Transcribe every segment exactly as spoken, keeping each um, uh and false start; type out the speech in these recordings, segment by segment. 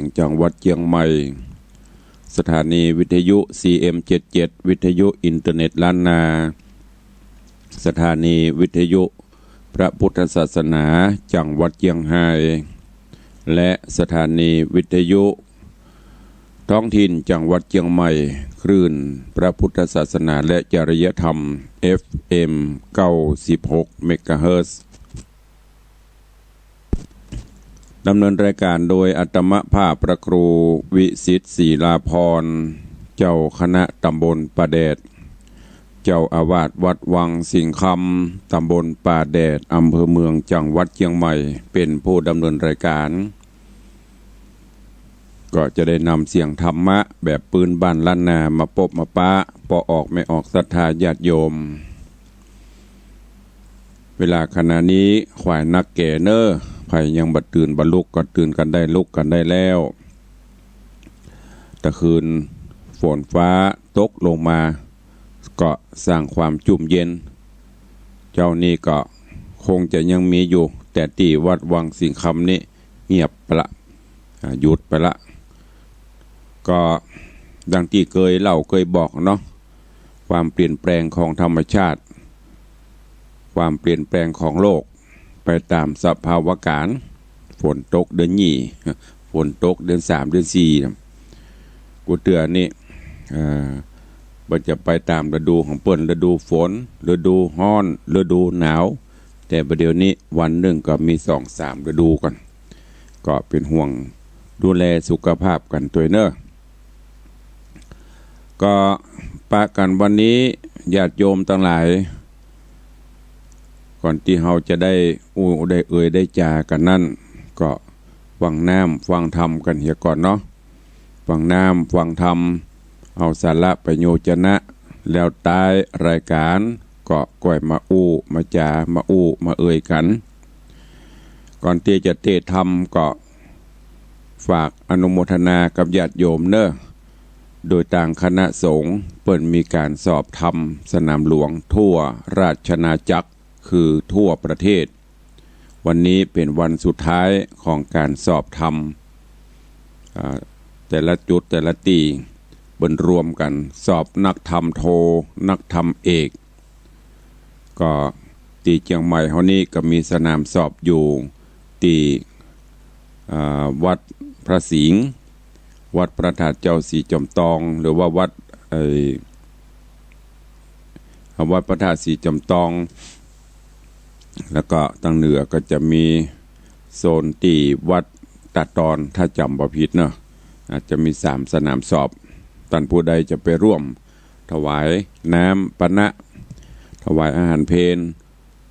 ง จังหวัดเจียงใหม่ สถานีวิทยุ ซีเอ็ม เจ็ดเจ็ด วิทยุอินเทอร์เน็ตล้านนา สถานีวิทยุพระพุทธศาสนาจังหวัดเจียงฮาย และสถานีวิทยุท้องถิ่นจังหวัดเจียงใหม่ คลื่นพระพุทธศาสนาและจริยธรรม เอฟเอ็ม เก้าสิบหก เมกะเฮิรตซ์ ดำเนินรายการโดยอาตมาภาพพระครูวิสิทธิ์ ศิลาภรณ์ เจ้าคณะตำบลป่าแดด เจ้าอาวาสวัดวังสิงห์คำ ตำบลป่าแดด อำเภอเมือง จังหวัดเจียงใหม่ เป๋นผู้ดำเนินรายการ ก็จะได้นำเสียงธรรมะแบบปื้นบ้านล้านนามาปบมาปะ ป้อออกแม่ออกศรัทธาญาติโยม เวลาขณะนี้ขวายนักแก่เน้อ ใผยังบ่ตื่นบ่ลุกก็ตื่นกั๋นได้ลุกกั๋นได้แล้ว ตะคืนฝนฟ้าตกลงมา ก็สร้างความจุ่มเย็น เจ้านี้ก็คงจะยังมีอยู่ แต่ตี้วัดวังสิงห์คำนี้เงียบไปละ อ่า หยุดไปละ ก็ดังตี้เกยเล่าเกยบอกเนาะ ความเปลี่ยนแปลงของธรรมชาติ ความเปลี่ยนแปลงของโลก ไปต๋ามสภาวะก๋าร ฝนตกเดือนยี่ ฝนตกเดือนสาม เดือนสี่ กูเตื้อนี้ เอ่อ มันจะไปต๋ามฤดูของเปิ้น ฤดูฝน ฤดูฮ้อน ฤดูหนาว แต่บ่าเดี่ยวนี้วันนึ่งก็มีสองสามฤดูก่อน ก็เป๋นห่วงดูแลสุขภาพกั๋นตวยเน้อ ก็ปะกั๋นวันนี้ญาติโยมตังหลาย ก่อนตี้เฮาจะได้อู้ได้เอ่ยได้จ๋ากั๋นนั้น ก็ฟังน้ำฟังธรรมกั๋นเหียก่อนเนาะ ฟังน้ำฟังธรรม เอาสาระประโยชนะ แล้วต๊ายรายก๋านก็ก้อยมาอู้มาจ๋า มาอู้มาเอ่ยกั๋น ก่อนตี้จะเตะธรรมก็ฝากอนุโมทนากับญาติโยมเน้อ โดยตางคณะสงฆ์เปิ้นมีก๋านสอบธรรมสนามหลวงทั่วราชอาณาจักร คือทั่วประเทศ วันนี้เป๋นวันสุดท้ายของก๋านสอบธรรม อ่า แต่ละจุดแต่ละตี้เปิ้นรวมกั๋นสอบนักธรรมโท นักธรรมเอก ก็ตี้เจียงใหม่เฮานี้ก็มีสนามสอบอยู่ตี้ อ่า วัดพระสิงห์ วัดพระธาตุเจ้าสีจอมตอง หรือว่าวัด เอ่อ วัดพระธาตุสีจอมตอง แล้วก็ตางเหนือก็จะมีโซนตี้วัดตาดตอน ถ้าจำบ่ผิดเนาะ อาจจะมีสามสนามสอบ ต้านผู้ใดจะไปร่วมถวายน้ำปานะ ถวายอาหารเพล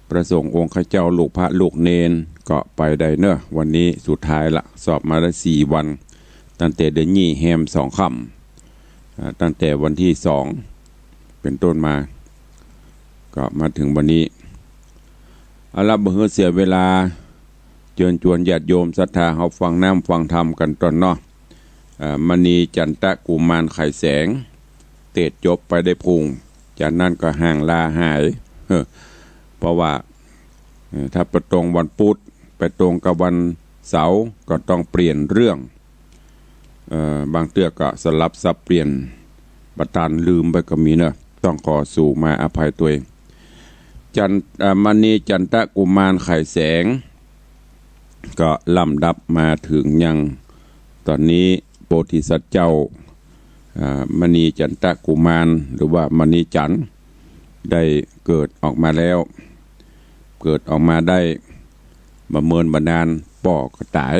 พระสงฆ์องค์ข้าเจ้า ลูกพระลูกเณร ก็ไปได้เน้อ วันนี้สุดท้ายละ สอบมาได้สี่วัน ตั้งแต่เดือนยี่แฮมสองค่ำ อ่า ตั้งแต่วันตี้สองเป๋นต้นมา ก็มาเถิงวันนี้ เอาละ บ่หื้อเสียเวลา เจิญจวนญาติโยมศรัทธาเฮาฟังน้ำฟังธรรมกั๋นต้นเนาะ อ่า มณีจันตะกุมารไขแสง เตสน์จบไปได้พุง จากนั้นก็ห่างลาหาย เฮ้อ เพราะว่า เอ่อ ถ้าไปตรงวันพุธ ไปตรงกับวันเสาร์ ก็ต้องเปลี่ยนเรื่อง เอ่อ บางเตื้อก็สลับสับเปลี่ยน บ่ตัน ลืมไปก็มีเนาะ ต้องขอสูมาอภัยตวย จัน เอ่อ มณีจันตะกุมารไขแสง ก็ลำดับมาเถิงยัง ต๋อนนี้โพธิสัตว์เจ้า อ่า มณีจันตะกุมาร หรือว่ามณีจันทร์ ได้เกิดออกมาแล้ว เกิดออกมาได้บ่เมินบ่นาน ป้อก็ต๋าย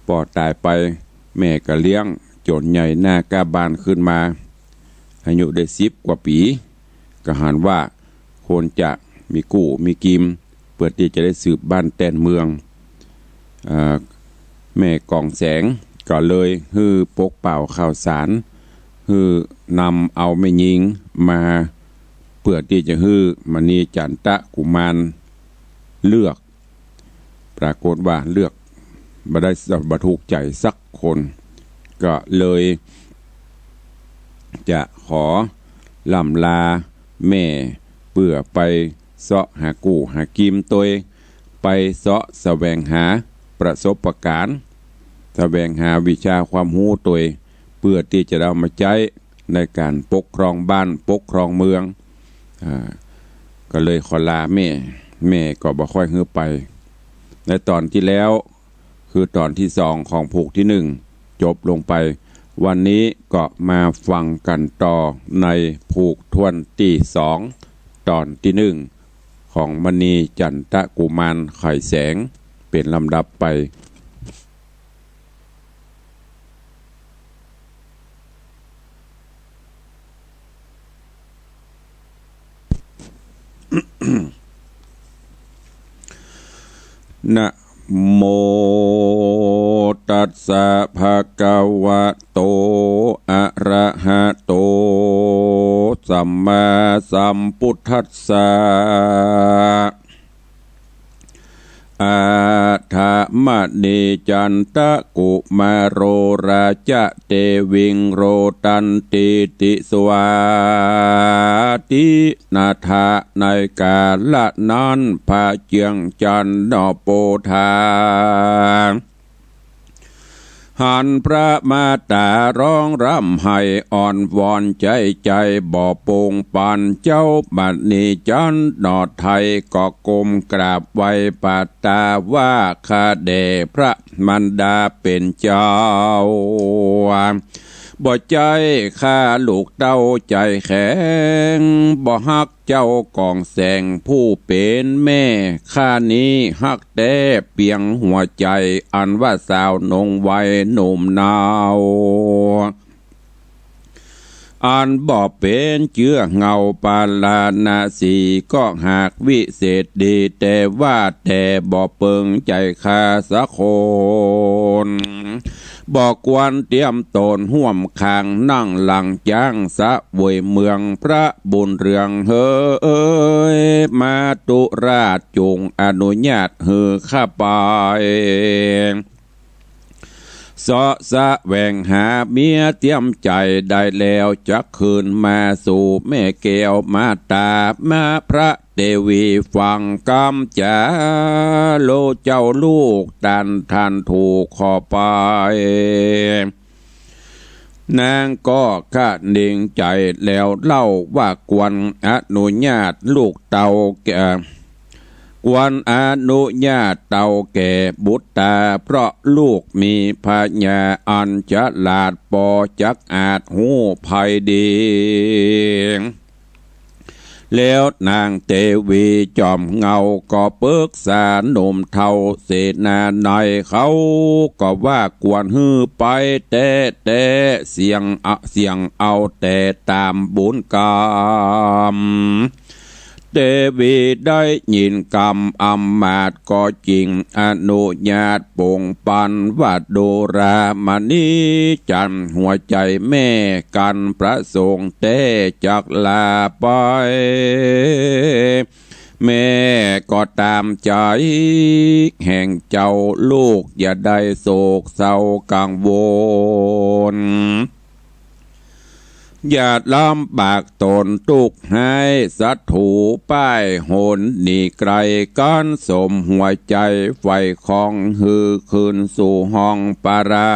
ป้อต๋ายไป แม่ก็เลี้ยงจ๋นใหญ่หน้ากล้าบานขึ้นมา อายุได้สิบกว่าปี๋ ก็หันว่าควรจะมีกู้มีกิม เปื้อตี้จะได้สืบบ้านแตนเมือง อ่า แม่กองแสงก็เลยหื้อปกเป่าข้าวสาร หื้อนำเอาแม่ญิงมา เปื้อตี้จะหื้อมณีจันตะกุมารเลือก ปรากฏว่าเลือกบ่ได้ บ่ถูกใจ๋สักคน ก็เลยจะขอล่ำลาแม่ เปื้อไปเซาะหากู้หากิมตวย ไปเซาะแสวงหาประสบการณ์ แสวงหาวิชาความฮู้ตวย เปื้อตี้จะได้เอามาใจ๊ในก๋านปกครองบ้านปกครองเมือง อ่า ก็เลยขอลาแม่ แม่ก็บ่ค่อยหื้อไป ในต๋อนตี้แล้ว คือต๋อนตี้สองของผูกตี้นึ่ง จบลงไป วันนี้ก็มาฟังกั๋นต่อในผูกถ้วนตี้สอง ต๋อนตี้นึ่ง ของมณีจันตะกุมารไขแสง เป๋นลำดับไป นะโมตัสสะภะคะวะโต อะระหะโต สัมมาสัมพุทธัสสะ อะถะมะเนจันตะกุมารโรราจะเตวิงโรตันติติสวาตินาถะ ในกาละนั้นพระเจื้องจันทร์นอโปธา หันพระมาต๋าฮ้องร่ำไห้อ่อนวอนใจ๊ใจ๋บ่ปงปัน เจ้ามณีจันทร์นอไทยก็ก้มกราบไหว้ปัตตาว่า ข้าแด่พระมารดาเป๋นเจ้า บ่ใจ้ข้าลูกเต้าใจ๋แข็ง บ่ฮัก เจ้ากองแสงผู้เป๋นแม่ ข้านี้ฮักแต๊เปียงหัวใจ๋ อันว่าสาวนงวัยหนุ่มเนา อันบ่เป๋นเจื้อเงาปาราณสี ก็หากวิเศษดี แต่ว่าแต่บ่เปิงใจ๋ข้าสักคน บ่ควรเตรียมต๋นฮ่วมข้างนั่งหลังจ๊างเสวยเมือง พระบุญเรืองเฮย มาตุราชจุ่งอนุญาตหื้อข้าไป เสาะแสวงหาเมียเตียมใจ๋ได้แล้ว จักคืนมาสู่แม่แก้วมาต๋า มาพระ เตวีฟังกำจ๋า โลเจ้าลูกตันทันถูกขอไป นางก็คะเนงใจ๋แล้วเล่าว่าควรอนุญาตลูกเต้าแก่ ควรอนุญาตเต้าแก่บุตรา เพราะลูกมีผญาอันฉลาดปอจักอาจฮู้ภัยดี แล้วนางเตวีจอมเงาก็ปึกษาหนุ่มเฒ่าเสนานัยเขา ก็ว่าควรหื้อไปแต๊ๆ เสี่ยงอะ เสี่ยงเอาแต่ต๋ามบุญกรรม เตวีได้ยินกำอำมาตย์ก็จึงอนุญาตปงปันว่า โดรามณีจันทร์หัวใจ๋แม่ กันประสงค์แต๊จักลาไป แม่ก็ต๋ามใจ๋แห่งเจ้าลูก อย่าได้โศกเศร้ากังวล อย่าลำบากต๋นตุ๊กข์ฮ้าย ศัตรู๋ป้ายหนหนีไก๋ล กั๋นสมหัวใจ๋ใฝ่ของ หื้อคืนสู่ห้องปรา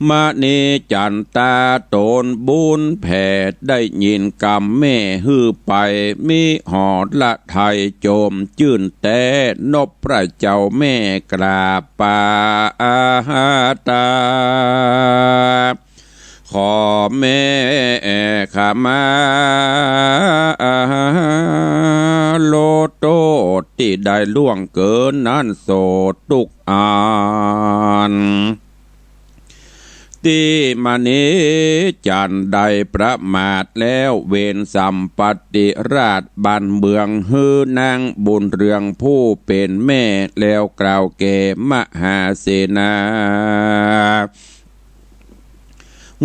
มณีจันตาต๋นบุญแผ่ ได้ยินกำแม่หื้อไป มีหฤทัยโจมจื้นแต๊ นบพระเจ้าแม่กราบปาตา ขอแม่ขมาโลโต้ษตี้ได้ล่วงเกินนั้นโสดตุ๊กอัน ตี้มณีจันทร์ได้ประมาทแล้ว เวรสัมปติราชบ้านเมือง หื้อนางบุญเรืองผู้เป๋นแม่ แล้วกล่าวแก่มหาเสนา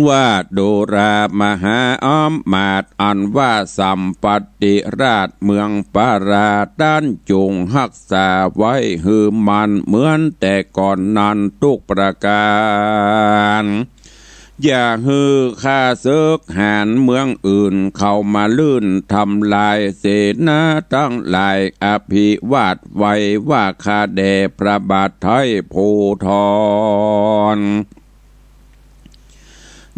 ว่าโดรามหาอำมาตย์ อันว่าสัมปติราชเมืองปารา ตันจุ่งฮักษาไว้หื้อมั่นเหมือนแต่ก่อนนั้นทุกประก๋าน อย่าหื้อข้าศึกหาญเมืองอื่นเข้ามาลื่นทำลาย เสนาตังหลายอภิวาทไหว้ว่าข้าแด่พระบาทไทยภูธร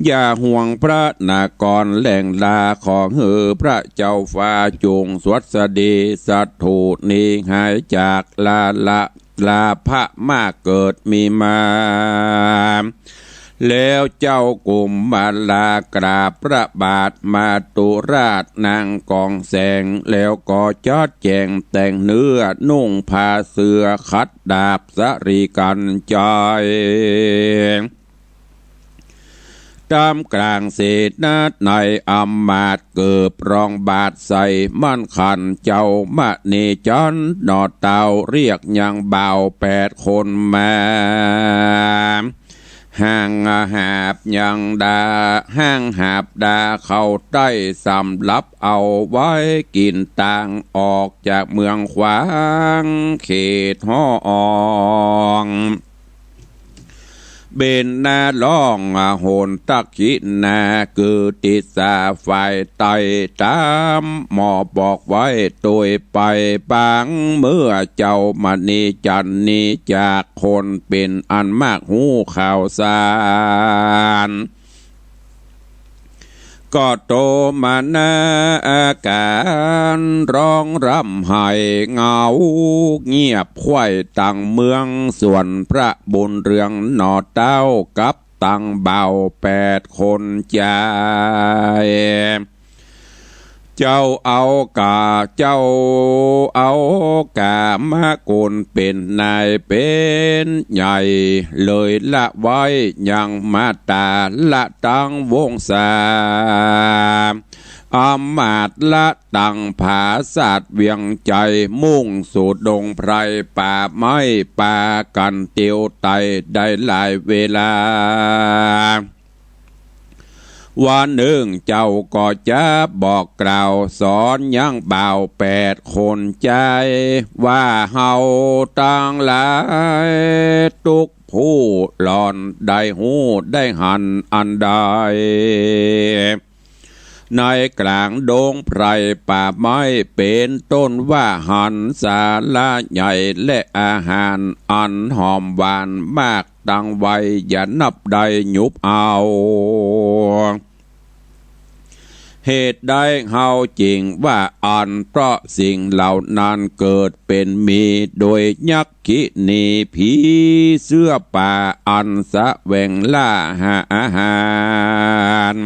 อย่าห่วงพระนครแหล่งลา ขอหื้อพระเจ้าฟ้าจุ่งสวัสดี ศัตรูนี้หายจากลาละ ลาภะมากเกิดมีมา แล้วเจ้ากุมมาลากราบพระบาทมาตุราชนางกองแสง แล้วก็จัดแจงแต่งเนื้อนุ่งผ้าเสื้อขัดดาบสะหรีกัญจัย ต๋ามกลางเสนาในอำมาตย์เกิบรองบาทใส่มั่นขัน เจ้ามณีจันทร์หน่อเต้าเรียกยังบ่าวแปดคนมา ห้างหาบยังดา ห้างหาบดาเข้าใต้สำรับเอาไว้กิ๋นตางออกจากเมืองขวางเขตฮ่ออ่อง เบญจนาล่องหนตักขิณา คือทิศาฝ่ายใต้ ต๋ามหมอบอกไว้โตยไป ปางเมื่อเจ้ามณีจันทร์นี้จากคนเป๋นอันมากฮู้ข่าวสาร ก็โตมานาอาก๋านร้องร่ำไห้เหงาเงียบไขว้ตังเมือง ส่วนพระบุญเรืองหน่อเต้ากับตังบ่าวแปดคนจาย เจ้าเอาก๋า เจ้าเอาก๋ามกุลเป๋นนายเป๋นใหญ่ เลยละไว้ยังมาตาละตังวงศา อำมาตย์ละตังผาสาทเวียงไจ มุ่งสู่ดงไพรป่าไม้ปากั๋นเตียวไตได้หลายเวลา วันนึ่งเจ้าก็จะบอกกล่าวสอนยังบ่าวแปดคนจาย ว่าเฮาตังหลายตุ๊กผู้หล่อนได้ฮู้ได้หันอันใด ในกลางดงไพรป่าไม้เป๋นต้นว่าหันสาระใหญ่และอาหารอันหอมหวานมากตังไวอย่านับได้หยุบเอา เหตุใดเฮาจึงว่าอัน เพราะสิ่งเหล่านั้นเกิดเป๋นมีโดยยักขิณีผีเสื้อป่าอันแสวงล่าหาอาหาร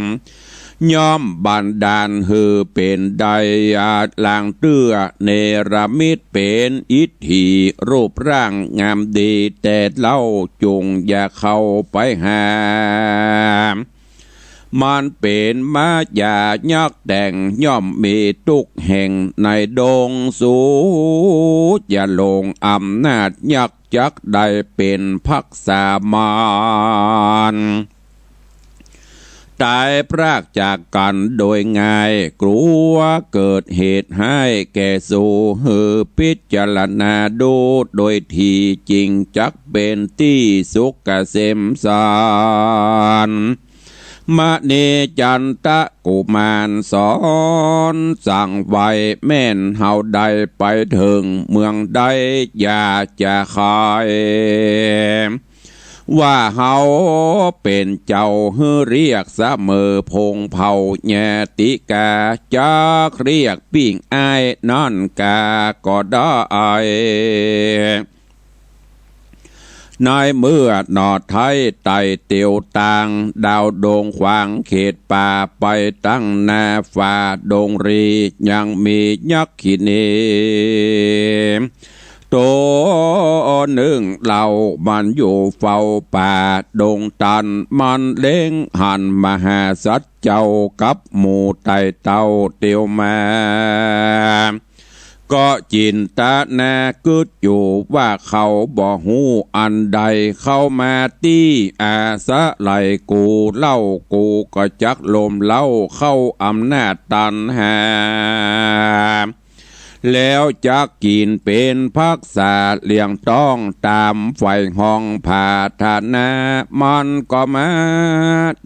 ย่อมบันดาลหื้อเป๋นได้ลางเตื้อเนรมิตเป๋นอิฐิรูปร่างงามดี แต่เฮาจุ่งอย่าเข้าไปหา มันเป๋นมายายักษ์แต่ง ย่อมมีตุ๊กแห่งในดง สูอย่าหลงอำนาจยักษ์ จักได้เป๋นภักษามัน ต๋ายพรากจากกั๋นโดยง่าย กลัวเกิดเหตุฮ้ายแก่สู หื้อพิจารณาดูโดยตี้จริง จักเป๋นตี้สุขเกษมสันต์ มณีจันตะกุมารสอนสั่งไว้แม่น เฮาได้ไปเถิงเมืองใดอย่าจะคาย ว่าเฮาเป๋นเจ้า หื้อเรียกเสมอพงศ์เผ่าญาติกา จักเรียกปิ้งอ้ายนั้นกาก็ได้ ในเมื่อหน่อไทยไต่เตียวตาง ดาวดงขวางเขตป่าไปตังหน้าฝ่าดงรี ยังมียักขิณี โตนึ่งเล่ามันอยู่เฝ้าป่าดงตัน มันเล็งหันมหาสัตว์เจ้ากับหมู่ไต่เต้าเตียวมา ก็จินตนากึ๊ดอยู่ว่าเขาบ่ฮู้อันใด เข้ามาตี้อาศัยกูเล่า กูก็จักล้มเล้าเข้าอำนาจตัณหา เ แล้วจักกิ๋นเป๋นภักษาเลี้ยงต๊องต๋ามใฝ่ห้องผาถนา มันก็มา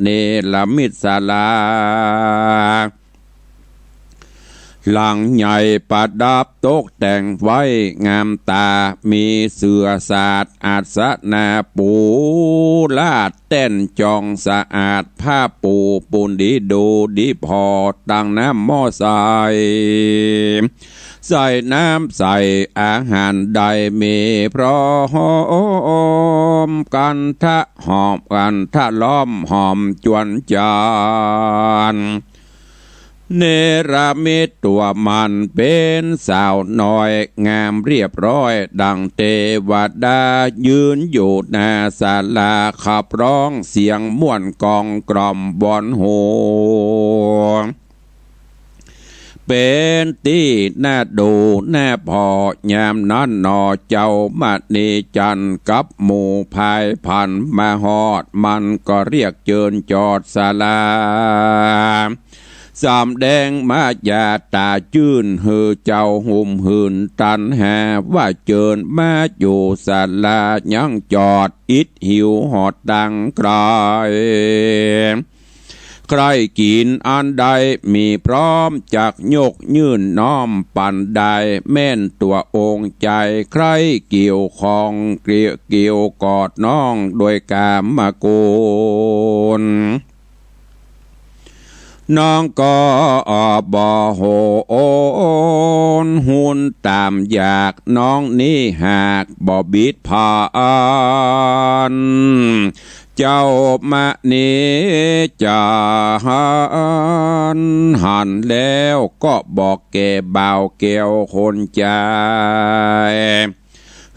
เนรมิตศาลา หลังใหญ่ประดับตกแต่งไว้งามต๋า มีเสื่อสาดอาสนะปูราด แต้นจองสะอาด ผ้าปูปูนดีดูดีผ่อ ตังน้ำหม้อใส ใส่น้ำใส่อาหารได้มีพร้อม กันทะหอมกันทะล้อมหอมจวนจาน เนรมิตตั๋วมันเป๋นสาวน้อยงามเรียบร้อยดังเตวดา ยืนอยู่หน้าศาลาขับร้องเสียงม่วนกองกล่อมบอนหู เป๋นตี้น่าดูน่าผ่อ ยามนั้นหนอเจ้ามณีจันทร์กับหมู่พายพันมาฮอด มันก็เรียกเจิญจอดศาลา สำแดงมายาต๋าจื้นหื้อเจ้าหุมหื้นตัณหา ว่าเจิญมาอยู่ศาลายังจอดอิดหิวฮอดตังไกล ใคร่กิ๋นอันใดมีพร้อม จักยกยื่นน้อมปันได้ แม่นตั๋วองค์ใจ๋ ใคร่เกี่ยวข้องเกี่ยวกอดน้องโดยก๋ามกุณ น้องก็บ่โหนหุนต๋ามอยาก น้องนี้หากบ่บิดผัน เจ้ามณีจันทร์หันแล้วก็บอกแก่บ่าวแก้วคนใจ๋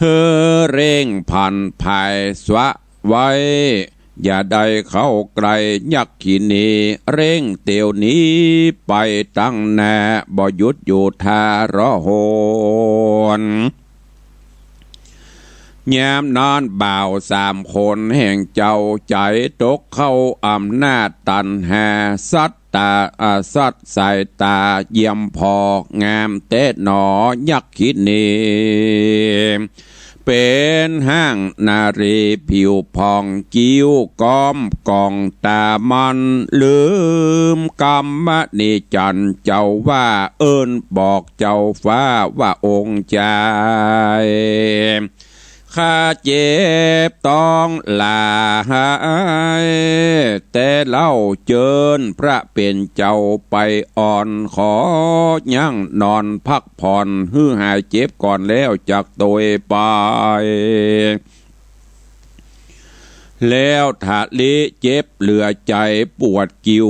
หื้อเร่งผันผายสวะไว้ อย่าได้เข้าใกล้ยักขินี เร่งเตียวหนีไปตังหน้า บ่หยุดอยู่ท่ารอโหน ยามนั้นบ่าวสามคนแห่งเจ้าใจ๋ตกเข้าอำนาจตัณหา สัตตา อ่า สัตย์สายต๋าเยี่ยมผ่องามแต๊หนอยักขินี เป๋นห้างนารีผิวผ่อง กิ้วก้อมกองต๋ามัน ลืมกำมณีจันทร์เจ้าว่า เอิ้นบอกเจ้าฟ้าว่าองค์ใจ๋ ข้าเจ็บต๊องหลาย แต่เล่าเจิญพระเป๋นเจ้าไปอ่อน ขอยั้งนอนพักผ่อน หื้อหายเจ็บก่อนแล้วจักโตยไป แล้วทะลิเจ็บเหลือใจ๋ปวดกิ้ว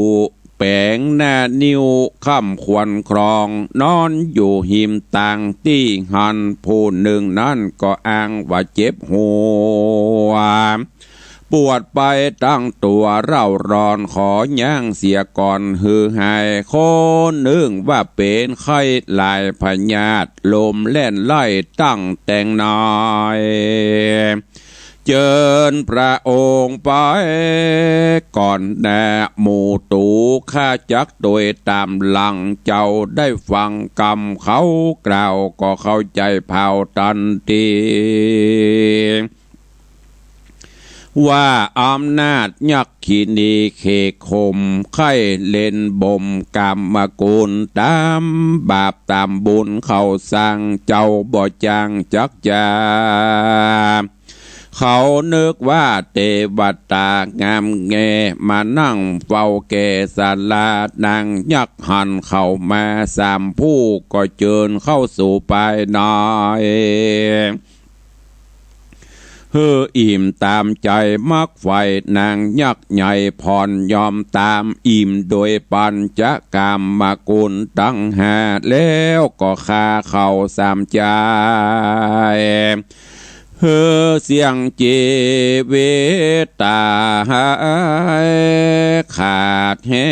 แป๋งหน้านิ้วค่ำควรครอง นอนอยู่หิมตางตี้หั้น ผู้นึ่งนั้นก็อ้างว่าเจ็บหัว ปวดไปตังตั๋วเร่าร้อน ขอยั้งเสียก่อนหื้อหาย คนนึ่งว่าเป๋นไข้หลายพยาธิ ลมแล่นไล่ตั้งแต่งนาย เจิญพระองค์ไปก่อนแน่ หมู่ตั๋วข้าจักโตยต๋ามหลัง เจ้าได้ฟังกำเขากล่าว ก็เข้าใจ๋เผ่าตันที ว่าอำนาจยักขินีเขกข่ม ใค่เล่นบ่มก๋ามกุล ต๋ามบาปต๋ามบุญเขาสร้าง เจ้าบ่จ้างจักจา เขานึกว่าเตวต๋างามแง่ มานั่งเฝ้าแก่ศาลา นางยักหันเข้ามาสามผู้ ก็เจิญเข้าสู่ภายใน หื้ออิ่มต๋ามใจ๋มักใฝ่ นางยักษ์ใหญ่ผ่อนยอมต๋าม อิ่มโดยปัญจก๋ามกุลตังห้า แล้วก็ฆ่าเขาสามจาย หื้อเสี้ยงจีวิตต๋าย ขาดแห้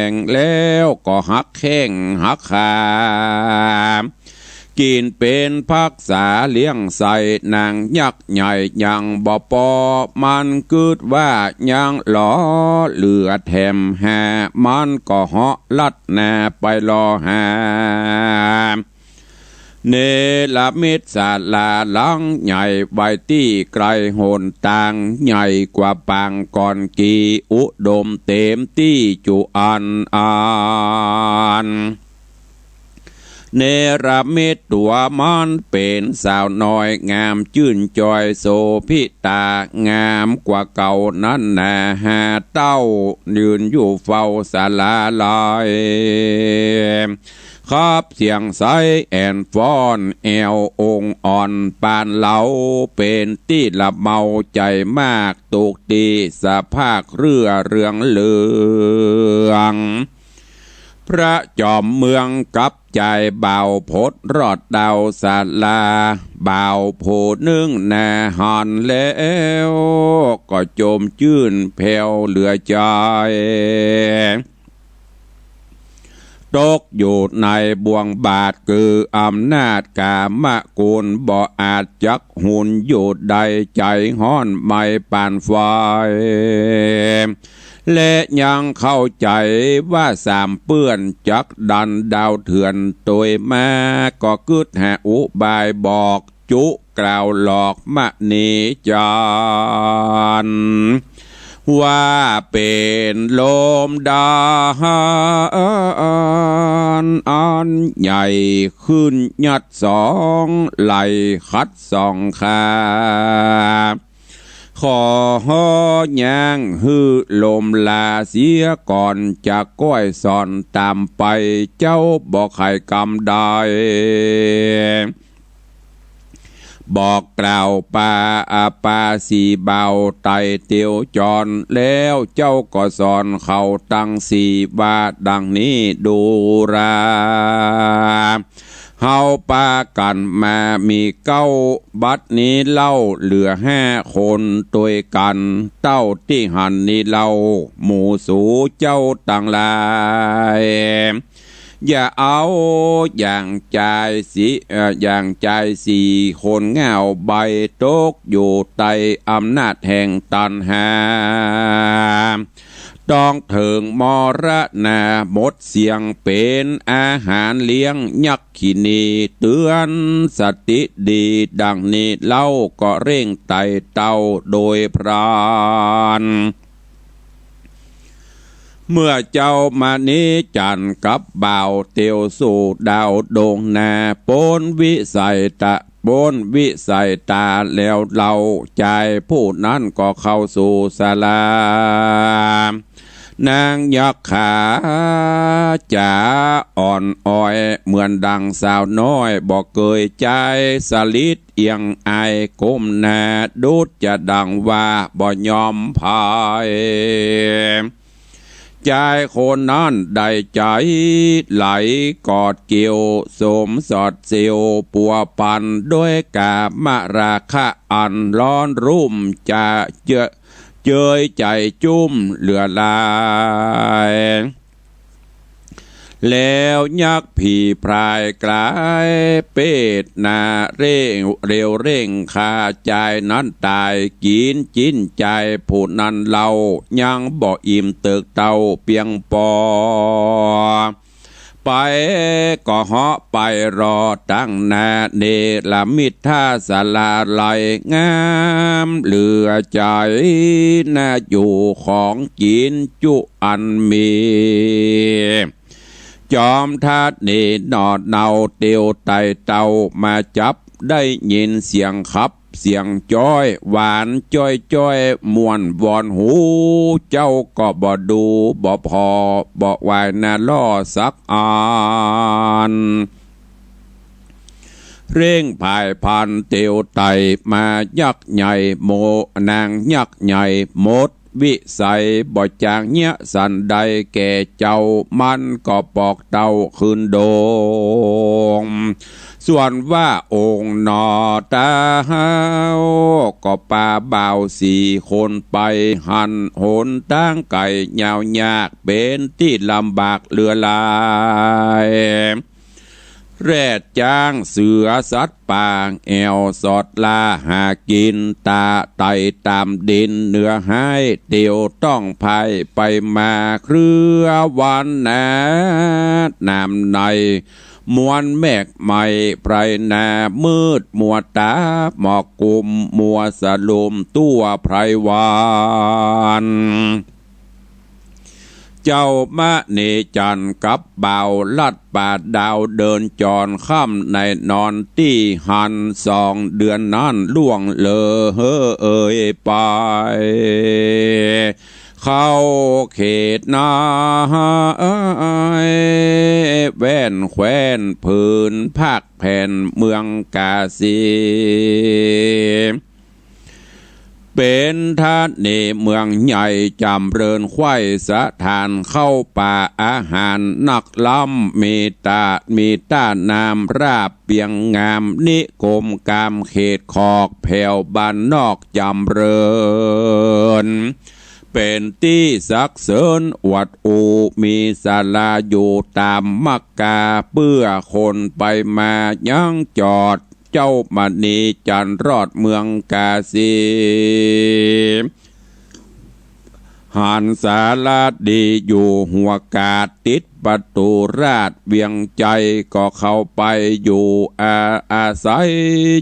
ง แล้วก็หักแข้งหักขา กิ๋นเป๋นภักษาเลี้ยงใส่ นางยักษ์ใหญ่ยังบ่ปอ มันกึ๊ดว่ายังหลอเหลือแถมห้า มันก็เหาะลัดหน้าไปรอหา เนรมิตศาลาหลังใหญ่ไว้ตี้ไกลหนตาง ใหญ่กว่าปางก่อนกี่ อุดมเต๋มตี้จุอันอัน เนรมิตตั๋วมันเป๋นสาวน้อยงามจื้นจ้อยโสภิตางามกว่าเก่านั้นนา ห้าเต้ายืนอยู่เฝ้าศาลาไหล ขับเสียงใสแอ่นฟ้อนแอวองค์อ่อนปานเหลา เป๋นตี้ละเมาใจ๋มาก ตกตี้สะพากเรื่อเรืองเหลือง พระจอมเมืองกับจายบ่าวพดรอดดาวศาลา บ่าวผู้นึ่งนาหันแล้วก็จมจื้นแผ้วเหลือใจ๋ ตกอยู่ในบ่วงบาปคืออำนาจก๋ามกุล บ่อาจจักหุนอยู่ได้ ใจ๋ฮ้อนไหม้ปานไฟ และยังเข้าใจ๋ ว่าสามเปื้อนจักดันดาวเถื่อนตวยมา ก็กึ๊ดหาอุบายบอกจุกล่าวหลอกมณีจันทร์ ว่าเป๋นลมดาหารอันใหญ่ขึ้นยัดสองไหล่ขัดสองขา ขอฮ้อย่างหื้อลมลาเสียก่อน จะก้อยสอนต๋ามไป เจ้าบ่ไขกำใด บอกกล่าวปาอาปาสี่บ่าวไต่เตียวจร แล้วเจ้าก็สอนเขาตังสี่ว่าดังนี้ดูรา เฮาปากั๋นมามีเก้า บัดนี้เล่าเหลือห้าคนตวยกั๋น เต้าตี้หันนี้เล่า หมู่สูเจ้าตังหลาย อย่าเอาอย่างจายสี่ เอ่อ อย่างจายสี่คนง่าวใบ ตกอยู่ใต้อำนาจแห่งตัณหา ต้องเถิงมรณาหมดเสี้ยง เป๋นอาหารเลี้ยงยักขินี เตื๋อนสติดี ดังนี้เล่าก็เร่งไต่เต้าโดยพลัน เมื่อเจ้ามณีจันทร์กับบ่าวเตียวสู่ดาวดวงนา ป๊นวิสัยตา ป๊นวิสัยตาแล้วเล่า จายผู้นั้นก็เข้าสู่ศาลา นางยักขาจ๋าอ่อนอ้อย เหมือนดังสาวน้อย บ่เกยจายสลิดเอียงอายก้มหน้า ดุจจะดังว่าบ่ยอมภัย จายคนนั้นได้ใจ๋ไหลกอดเกี่ยว สมสอดเสียวปัวปัน ด้วยก๋ามราคะอันร้อนรุ่ม จะเจอ เจยใจ๋จุ้มเหลือหลาย แล้วยักษ์ผีพรายกลายเปรตนาเร่ง เร็วเร่งฆ่าจายนั้นต๋าย กิ๋นจิ๊นจายผู้นั้นเล่า ยังบ่อิ่มเติกเต้าเปียงปอ ไปก็เหาะไปรอตังหน้า เนรมิตศาลาไหลงามเหลือใจ๋ นาอยู่ของกิ๋นจุอันมี จอมธาตุนี่หน่อเนาเตียวไต่เต้ามาจับ ได้ยินเสียงขับ เสียงจ๊อยหวานจ๊อยๆ ม่วนวอนหู เจ้าก็บ่ดูบ่ผ่อ บ่ไหว้หน้าล่อสักอัน เร่งผายพลันเตียวไต่มายักษ์ใหญ่โม นางยักษ์ใหญ่หมด วิสัยบ่จางเยียะสันใดแก่เจ้า มันก็ปอกเต้าคืนดง ส่วนว่าองค์หน่อเต้า ก็ปาบ่าวสี่คนไป หันหนตางไก๋ยาวยาก เป๋นตี้ลำบากเหลือหลาย แรดจ๊างเสือสัตว์ป่าแอ่วสอดล่าหากิ๋น ตะไต่ต๋ามดินเหนือฮ้าย เตียวต้องพ่ายไปมาเครือวันนา น้ำใน มวนแมกไหม้ไพรนา มืดมัวต๋าหมอกกุม มัวสะลุมตั๋วไพรวัน เจ้ามณีจันทร์กับบ่าวลัดป่าดาว เดินจรค่ำในนอนตี้หั้น สองเดือนนั้นล่วงเลยไป เข้าเขตนาแว่นแคว้น ผืนภาคแผ่นเมืองกาสี เป๋นธนีเมืองใหญ่ จ๋ำเริญใคว่สถานเข้าป่าอาหารนักล้ำ มีตา มีต้าน้ำราบเปียงงาม นิคมกามเขตขอกแผวบ้านนอกจ๋ำเริญ เป๋นตี้สักเสริญอวดอู้ มีศาลาอยู่ต๋ามมักกา เปื้อคนไปมายังจอด เจ้ามณีจันทร์รอดเมืองกาสี หันศาลาดีอยู่หัวกาด ติดประตูราชเวียงชัย ก็เข้าไปอยู่อา อาศัย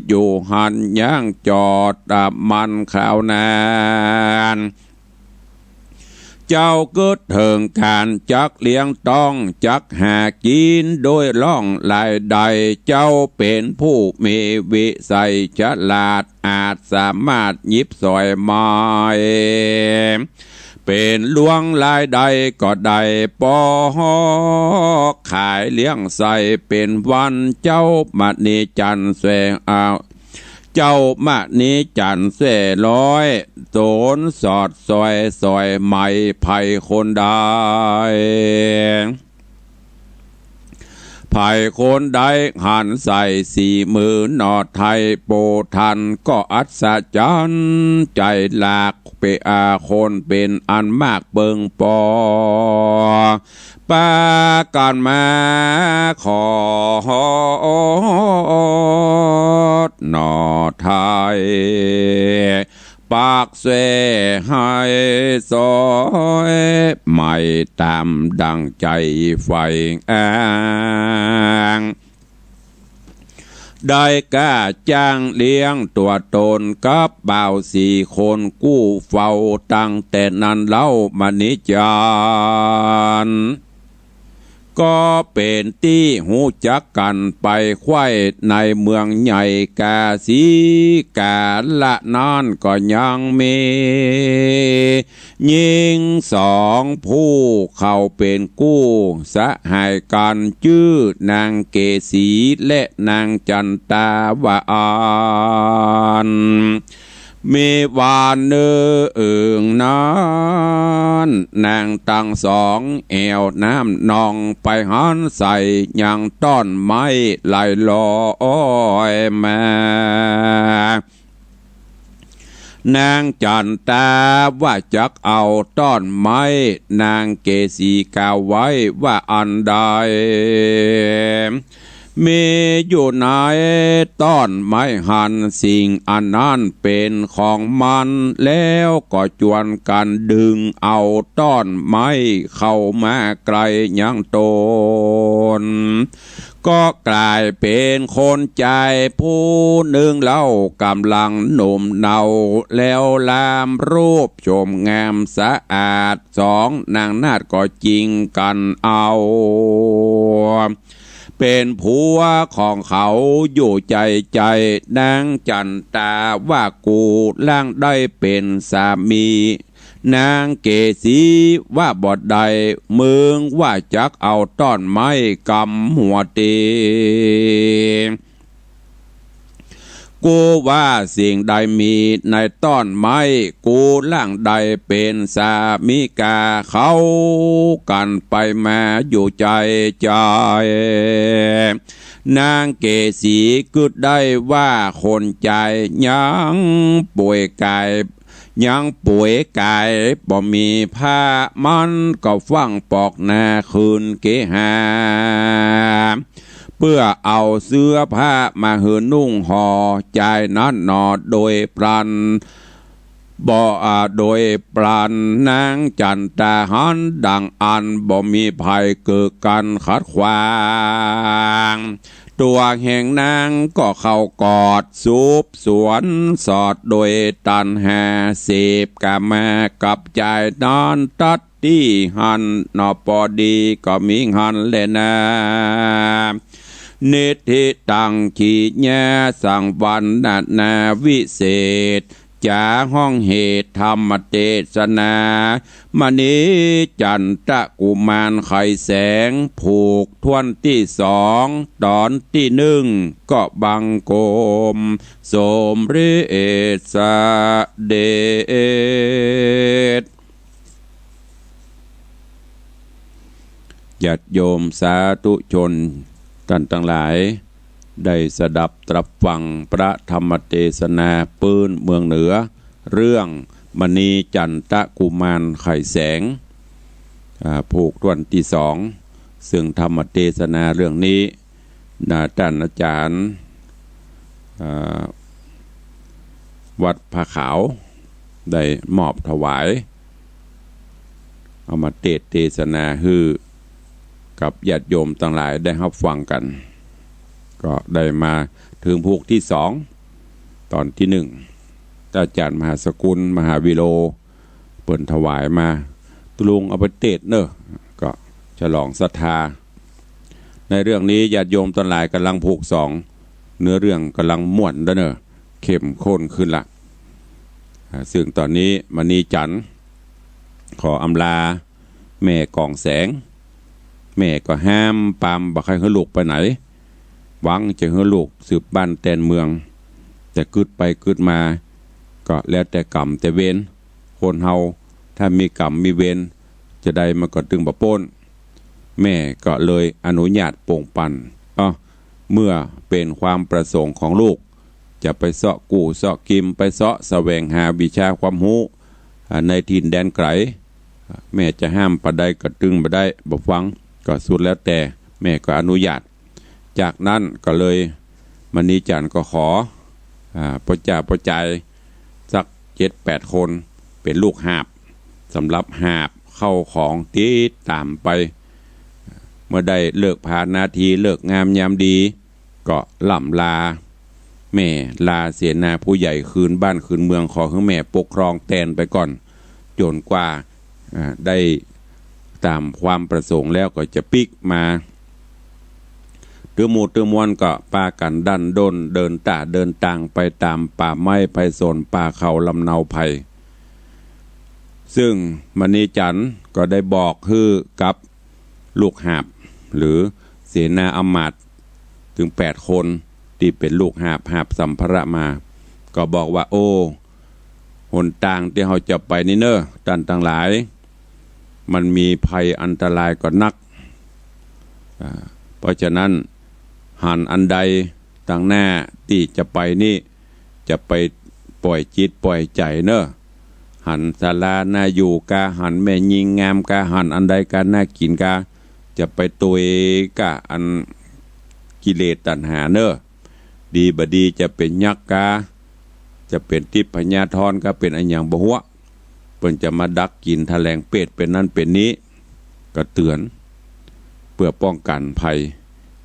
อยู่หั้นยังจอด อ่ะ มันคราวนาน เจ้าเกิดเถิงก๋านจักเลี้ยงต๊อง จักหากิ๋นโดยล่องลายได้ เจ้าเป๋นผู้มีวิสัยฉลาด อาจสามารถหยิบสอยไม้ เป๋นหลวงลายได้ก็ได้ ปอขายเลี้ยงใส่เป๋นวัน เจ้ามณีจันทร์แสวงเอา เจ้ามณีจันทร์แสวงร้อย โสนสอดสอยสอยไหม ใผคนใด ใผคนใดหันใส่สีมือหนอไทย โปทันก็อัศจรรย์ใจ๋หลาก เป๋นอาคนเป๋นอันมากเปิงปอ ปากั๋นมาขอหนอไทย ปากแสให้สอย ไม่ต๋ามดั่งใจ๋ใฝ่อ้าง ได้กล้าจ้างเลี้ยงตั๋วต๋นกับบ่าวสี่คนกู้เฝ้า ตั้งแต่นั้นเล่ามณีจันทร์ ก็เป๋นตี้ฮู้จักกั๋นไปใคว่ในเมืองใหญ่กาสี กาละนั้นก็ยังมีญิงสองผู้เข้าเป๋นกู้สหายกั๋น จื้อนางเกสีและนางจั๋นตาว่าอั้น มีวันนึ่งนั้น นางตังสองแอ่วน้ำนองไปหันใส่ยังต้อนไม้ไหลลอยมา นางจั๋นตาว่าจักเอาต้อนไม้ นางเกสีกล่าวไว้ว่าอันใด มีอยู่ในต้อนไม้หั้น สิ่งอันนั้นเป๋นของมัน แล้วก็จวนกั๋นดึงเอาต้อนไม้เข้ามาใก้ยังต๋น ก็ก๋ายเป๋นคนจายผู้นึ่งเล่า ก่ำลังหนุ่มเนาแล้วลามรูปโฉมงามสะอาด สองนางนาฏก็จิงกั๋นเอา เป๋นผัวของเขาอยู่ใจ๋ใจ๋ นางจั๋นตาว่ากูล่างได้เป๋นสามี นางเกสีว่าบ่ได้ มึงว่าจักเอาต้อนไม้กำหัวเต กูว่าสิ่งใดมีในต้อนไม้ กูล่างได้เป๋นสามีกา เข้ากั๋นไปมาอยู่ใจ๋ใจ๋ นางเกสีกึ๊ดได้ว่าคนจายยังป่วยก๋าย ยังป่วยก๋ายบ่มีผ้า มันก็ฟั่งปอกหน้าคืนเกหา เปื้อเอาเสื้อผ้ามาหื้อนุ่งห่อจายนั้นหนอ โดยปลัน บ่อาโดยปราณนางจั๋นตาหันดั่งอั้น บ่มีภัยเกิดกั๋นขัดขวาง ตั๋วแห่งนางก็เข้ากอด สืบสวนสอดโดยตัณหา เสพกามากับจายนอนตัด ตี้หั้นหนอ ปอดีก็มีหั้นแลนา นิทธิตัง กิริยาสังวรรณนาวิเศษ จ๋าห้องเหตุธรรมเตสนา มณีจั๋นตะกุมารไขแสง ผูกถ้วนตี้สอง ต๋อนตี้นึ่ง ก็บังคมสมเร็จเสด็จ ญาติโยมสาธุชนต้านตังหลาย ได้สดับตรับฟังพระธรรมเตสนาปื๊นเมืองเหนือ เรื่องมณีจั๋นตะกุมารไขแสง อ่า ผูกถ้วนตี้สอง ซึ่งธรรมเตสนาเรื่องนี้ นะ ต้านอาจารย์ อ่า วัดผาขาว ได้มอบถวาย เอามาเตสน์เตสนาหื้อกับญาติโยมตังหลายได้ฮับฟังกั๋น ก็ได้มาเถิงผูกตี้สอง ต๋อนตี้นึ่ง ต้านอาจารย์มหาสกุล มหาวิโรจน์ เปิ้นถวายมา ตุ๊ลุงเอาไปเตสน์เน่อ ก็ฉลองศรัทธา ในเรื่องนี้ญาติโยมตังหลายก่ำลังผูกสอง เนื้อเรื่องก่ำลังม่วนแล้วเน่อ เข้มข้นขึ้นละ อ่า ซึ่งต๋อนนี้มณีจั๋นทร์ขออำลาแม่กองแสง แม่ก็ห้ามปรามบ่ใค่หื้อลูกไปไหน หวังจะหื้อลูกสืบบ้านแตนเมือง แต่กึ๊ดไปกึ๊ดมา ก็แล้วแต่ก๋รรมแต่เวร คนเฮาถ้ามีก๋รรมมีเวร จาใดมันก็ตึงบ่ป๊น แม่ก็เลยอนุญาตป้งปัน เอ้า เมื่อเป๋นความประสงค์ของลูก จะไปเซาะกู้เซาะกิม ไปเซาะแสวงหาวิชาความฮู้ อ่า ในถิ่นแดนไก๋ แม่จะห้ามปานใดก็ตึงบ่ได้ บ่ฟัง ก็สุดแล้วแต่ แม่ก็อนุญาต จากนั้นก็เลย มณีจั๋นทร์ก็ขอ อ่า ป้อจ๋าป้อจายสักเจ็ดแปดคน เป๋นลูกหาบ สำหรับหาบเข้าของติดต๋ามไป เมื่อได้ฤกษ์ผานาที ฤกษ์งามยามดี ก็ล่ำลาแม่ ลาเสนาผู้ใหญ่คืนบ้านคืนเมือง ขอหื้อแม่ปกครองแตนไปก่อน จ๋นกว่า อ่า ได้ต๋ามความประสงค์แล้วก็จะปิ๊กมา ตึงหมู่ตึงมวลก็ปากั๋นดั้นด้น เดินต้าเดินตางไปต๋ามป่าไม้ไพศาล ป่าเขาลำเนาไพร ซึ่งมณีจั๋นทร์ก็ได้บอกหื้อกับลูกหาบ หรือเสนาอำมาตย์ ตึงแปดคน ตี้เป๋นลูกหาบ หาบสัมภาระมา ก็บอกว่า โอ้ หนตางตี้เฮาจะไปนี่เน่อ ต้านตังหลาย มันมีภัยอันตรายก็นัก อ่า เพราะฉะนั้น หันอันใดตางหน้าตี้จะไปนี่ จะไปป่อยจิตป่อยใจ๋เน่อ หันศาลาน่าอยู่กา หันแม่ญิงงามกา หันอันใดกาน่ากิ๋นกา จะไปตวยก้าอันกิเลสตัณหาเน่อ ดีบ่ดีจะเป๋นยักษ์กา จะเป๋นทิพยธรกา เป๋นอะหยังบ่ฮู้ เปิ้นจะมาดักกิ๋นแถลงเปรตเป๋นนั้นเป๋นนี้ ก็เตื๋อน เปื้อป้องกั๋นภัย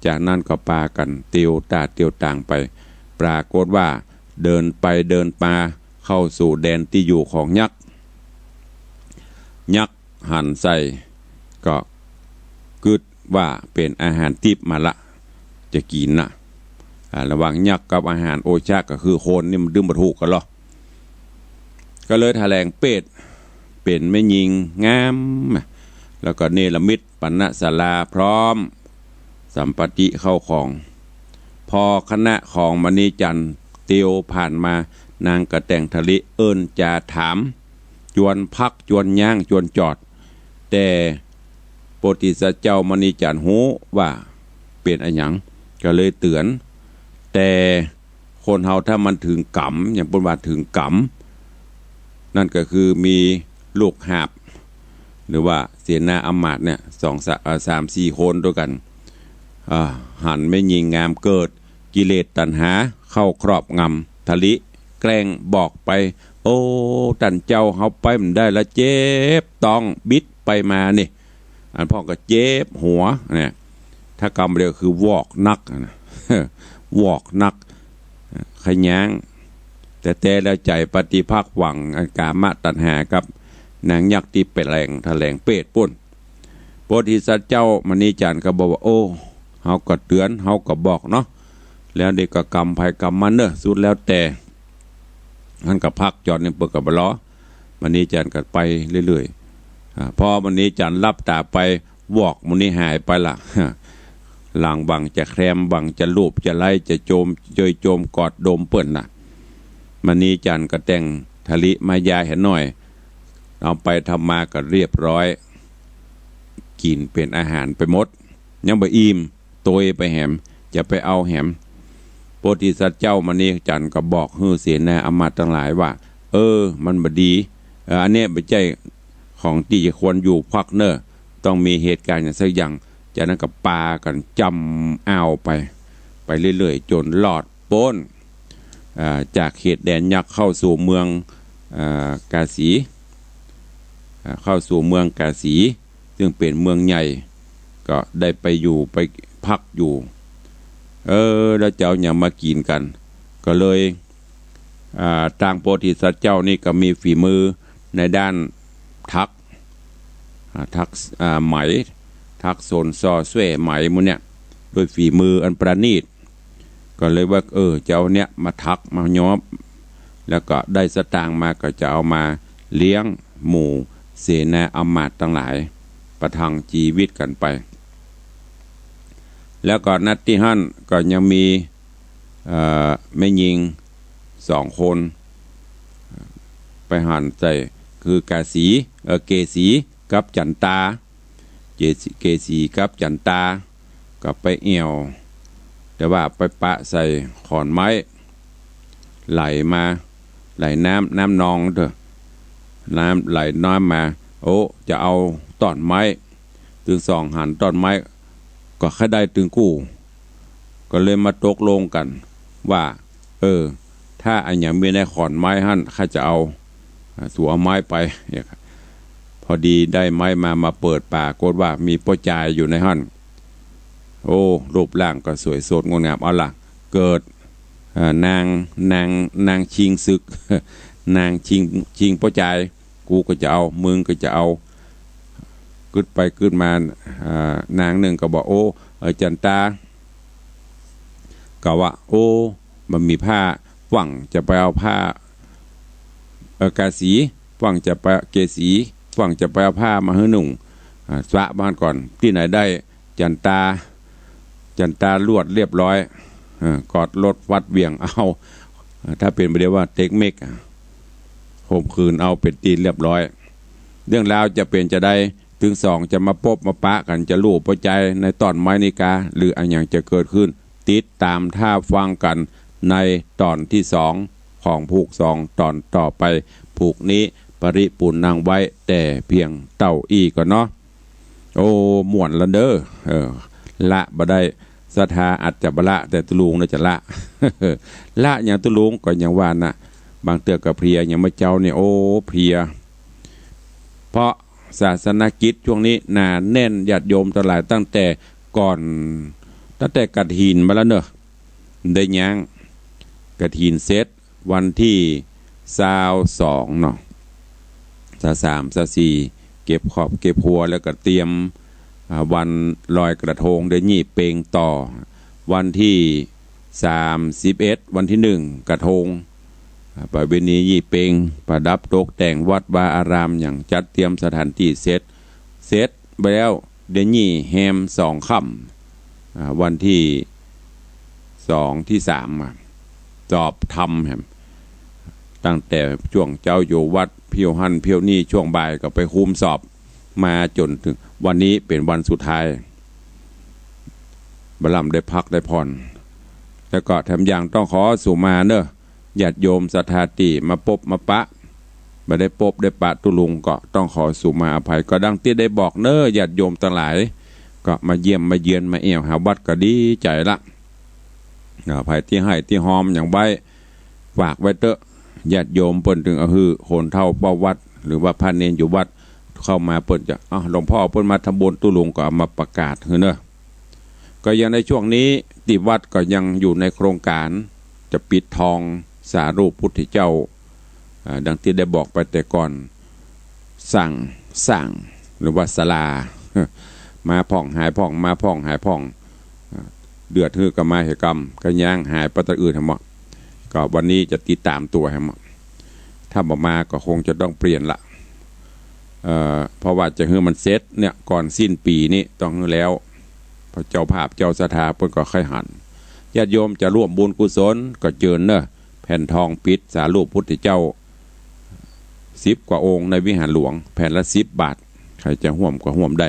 จากนั้นก็ปากั๋นเตียวต้าเตียวตางไป ปรากฏว่าเดินไปเดินมาเข้าสู่แดนตี้อยู่ของยักษ์ ยักษ์หันใส่ก็กึ๊ดว่าเป๋นอาหารติ๊บมาละ จะกิ๋นน่ะ อ่า ระหว่างยักษ์กับอาหารโอชะก็คือคนนี่มันดึงบ่ถูกกั๋นหรอก ก็เลยแถลงเปรตเป๋นแม่ญิงงาม แล้วก็เนรมิตปณศาลาพร้อมสัมปติเข้าของ พอคณะของมณีจั๋นทร์เตียวผ่านมา นางก็แต่งถลิเอิ้นจาถาม จวนพักจวนยั้งจวนจอด แต่โพธิสัตว์เจ้ามณีจั๋นทร์ฮู้ว่าเป๋นอะหยัง ก็เลยเตื๋อน แต่คนเฮาถ้ามันเถิงก๋รรม อย่างเปิ้นว่าเถิงก๋รรม นั่นก็คือมีลูกหาบ หรือว่าเสนาอำมาตย์เนี่ย สองสะ เอ่อ สามสี่คนตวยกั๋น อ่า หันแม่ญิงงามเกิดกิเลสตัณหาเข้าครอบงำ ถลิแกล้งบอกไป โอ้ ต้านเจ้า เฮาไปบ่ได้ละ เจ็บต๊อง บิดไปมานี่ อันพ่องก็เจ็บหัวเนี่ย ถ้ากำเดียวคือวอกนักนะ วอกนัก ขย้าง แต่แต่แล้วใจ๋ปฏิภาคหวังอันกามตัณหากับนางยักษ์ตี้แปลงแถลงเปรตปู้น โพธิสัตว์เจ้ามณีจันทร์ก็บอกว่า โอ้ เฮาก็เตื๋อน เฮาก็บอกเนาะ แล้วเด็กก็กำไผกำมันเน่อ สุดแล้วแต่ หั้นก็พักจอนนึ่งเปิ้นก็บ่รอ มณีจันทร์ก็ไปเรื่อยๆ อ่า พอมณีจันทร์หลับต๋าไป วอกหมู่นี้หายไปละ หลังหวังจะแคลม หวังจะลูบจะไล้ จะโจม เจยโจมกอดดมเปิ้นน่ะ มณีจันทร์ก็แต่งทะลิมายาแหหน่อย เอาไปทำมาก็เรียบร้อย กิ๋นเป๋นอาหารไปหมด ยังบ่อิ่ม โตยไปแหม จะไปเอาแหม โพธิสัตว์เจ้ามณีจันทร์ก็บอกหื้อเสนาอำมาตย์ตังหลายว่า เออ มันบ่ดี เออ อันเนี้ยบ่ใจ้ของตี้จะควรอยู่พักเน่อ ต้องมีเหตุก๋ารณ์อย่างสักอย่าง จากนั้นก็ปากั๋นจ้ำอ่าวไป ไปเรื่อยๆ จ๋นรอดป๊น อ่า จากเขตแดนยักษ์เข้าสู่เมือง อ่า กาสี อ่า เข้าสู่เมืองกาสี ซึ่งเป๋นเมืองใหญ่ ก็ได้ไปอยู่ไปพักอยู่ เออ แล้วจะเอาหยังมากิ๋นกั๋น ก็เลย อ่า ตางโพธิสัตว์เจ้านี่ก็มีฝีมือในด้านถัก อ่า ถัก อ่า ไหม ถักสนซอแส้ไหมหมู่เนี่ย ด้วยฝีมืออันประณีต ก็เลยว่า เออ จะเอาเนี่ยมาถักมาย้อม แล้วก็ได้สตางค์มาก็จะเอามาเลี้ยงหมู่เสนาอำมาตย์ตังหลาย ประทังจีวิตกั๋นไป แล้วก็ ณ ตี้หั้นก็ยังมี เอ่อ แม่ญิงสองคน ไปหันใส่ คือกาสี เอ่อ เกสีกับจันตา เกสี เกสีกับจันตา ก็ไปแอ่ว แต่ว่าไปปะใส่ขอนไม้ ไหลมา ไหลน้ำ น้ำนองเต๊อะ น้ำไหลน้ำมา โอ้ จะเอาต้อนไม้ ตึงสองหันต้อนไม้ ก็ใค่ได้ตึงกู้ ก็เลยมาตกลงกั๋นว่า เออ ถ้าอะหยังมีในขอนไม้หั้น ข้าจะเอา อ่า สูเอาไม้ไป เนี่ยครับ พอดีได้ไม้มา มาเปิด ปรากฏว่ามีป้อจายอยู่ในหั้น โอ้ รูปร่างก็สวยสดงดงาม เอาล่ะ เกิด อ่า นาง นาง นางชิงศึก นางชิง ชิงป้อจาย กูก็จะเอา มึงก็จะเอา กึ๊ดไปกึ๊ดมา อ่า นางนึ่งก็บอก โอ้ เอ่อ จันตา ก็ว่า โอ้ บ่มีผ้า ฟั่งจะไปเอาผ้า เอ่อ กาสี ฟั่งจะไป เกสี ฟั่งจะไปเอาผ้ามาหื้อนุ่ง อ่า สะบ้านก่อน ตี้ไหนได้ จันตา จันตาลวดเรียบร้อย เออ กอดลดฟัดเหวี่ยงเอา เออ ถ้าเป๋นบ่าเดียวว่าเต็กเม็ก อ่ะ ข่มขืนเอาเป๋นตี้เรียบร้อย เรื่องราวจะเป๋นจาใด ตึงสองจะมาปบมาปะกั๋น จะลู่ปะจายในต้อนไม้นี้กา หรืออะหยังจะเกิดขึ้น ติดต๋ามต้าฟังกั๋นในต๋อนตี้สองของผูกสองต๋อนต่อไป ผูกนี้ปริปูรณ์นังไว้แต่เพียงเต้าอี้ก่อนเนาะ โอ้ ม่วนละเด้อ เออ ละบ่ได้ ศรัทธาอาจจะบ่ละ แต่ตุ๊ลุงน่าจะละ ละหยังตุ๊ลุง ก็อย่างว่าน่ะ บางเตื้อก็เพลีย อย่างเมื่อเจ๊านี่ โอ้ เพลีย เพราะศาสนกิจช่วงนี้หนาแน่น ญาติโยมตังหลาย ตั้งแต่ก่อน ตั้งแต่กฐินมาแล้วเนอะ ได้ยั้ง กฐินเสร็จ วันตี้ซาวสองเนาะ ซาวสาม ซาวสี่ เก็บครอบเก็บครัว แล้วก็เตรียม อ่า วันลอยกระทง เดี๋ยวยี่เป็งต่อ วันตี้สามสิบเอ็ด วันตี้หนึ่งกระทง อ่า ประเวณียี่เป็ง ประดับตกแต่งวัดวาอาราม อย่างจัดเตรียมสถานตี้เสร็จ เสร็จไปแล้ว เดี๋ยวยี่แฮมสองค่ำ อ่า วันตี้สองตี้สาม อ่ะ สอบธรรมแหม ตั้งแต่ช่วงเจ๊าอยู่วัดเพี้ยวหั้นเพี้ยวนี่ ช่วงบ่ายก็ไปคุมสอบ มาจ๋นเถิงวันนี้เป๋นวันสุดท้าย บ่ร่ำได้พักได้ผ่อน แล้วก็แถมยังต้องขอสุมาเนอะ ญาติโยมศรัทธาตี้มาปบมาปะ บ่ได้ปบได้ปะตุ๊ลุง ก็ต้องขอสุมาอภัย ก็ดังตี้ได้บอกเนอะ ญาติโยมตังหลาย ก็มาเยี่ยมมาเยียนมาแอ่วหาวัดก็ดีใจ๋ละ อ่า ใผตี้ไห้ตี้ฮอมหยังไว้ ฝากไว้เต๊อะ ญาติโยมเปิ้นตึงเอาหื้อคนเฒ่าเฝ้าวัด หรือว่าพระเณรอยู่วัดเข้ามา เปิ้นจะ อ้าว หลวงพ่อเปิ้นมาทำบุญตุ๊ลุง ก็เอามาประกาศหื้อเนาะ ก็อย่างในช่วงนี้ตี้วัดก็ยังอยู่ในโครงก๋านจะปิดทองสารูปพุทธเจ้า อ่า ดังตี้ได้บอกไปแต่ก่อน สร้าง สร้าง หรือว่าศาลา มาพ่องหายพ่อง มาพ่องหายพ่อง อ่า เดือดหื้อก็มาเหตุกรรม ก็ย้างหายไปตะอื่นแหม ก็วันนี้จะติดต๋ามตั๋วแหม ถ้าบ่มาก็คงจะต้องเปลี่ยนละ เอ่อ เพราะว่าจะหื้อมันเสร็จเนี่ย ก่อนสิ้นปี๋นี้ต้องหื้อแล้ว เพราะเจ้าภาพเจ้าศรัทธาเปิ้นก็ใค่หัน ญาติโยมจะร่วมบุญกุศลก็เจิญเนาะ แผ่นทองปิดสารูปพุทธเจ้า สิบกว่าองค์ในวิหารหลวง แผ่นละสิบบาท ใผจะฮ่วมก็ฮ่วมได้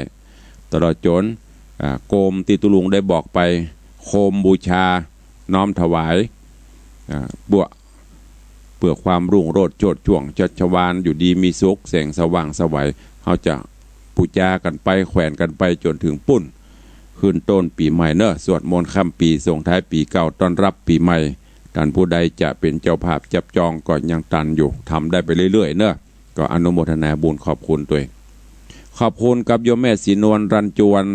ตลอดจ๋น อ่า โกมตี้ตุ๊ลุงได้บอกไป โคมบูชา น้อมถวาย อ่า เปื้อ เปื้อความรุ่งโรจน์โชติช่วงชัชวาล อยู่ดีมีสุข แสงสว่างไสว เฮาจะปู๋จากั๋นไป แขวนกั๋นไปจ๋นเถิงปู๊น ขึ้นต้นปี๋ใหม่เนาะ สวดมนต์ข้ามปี๋ ส่งท้ายปี๋เก่า ต้อนรับปี๋ใหม่ ต้านผู้ใดจะเป๋นเจ้าภาพจับจองก็ยังตันอยู่ ทำได้ไปเรื่อยๆ เนาะ ก็อนุโมทนาบุญขอบคุณตวย ขอบคุณกับโยมแม่ศรีนวล รัญจวน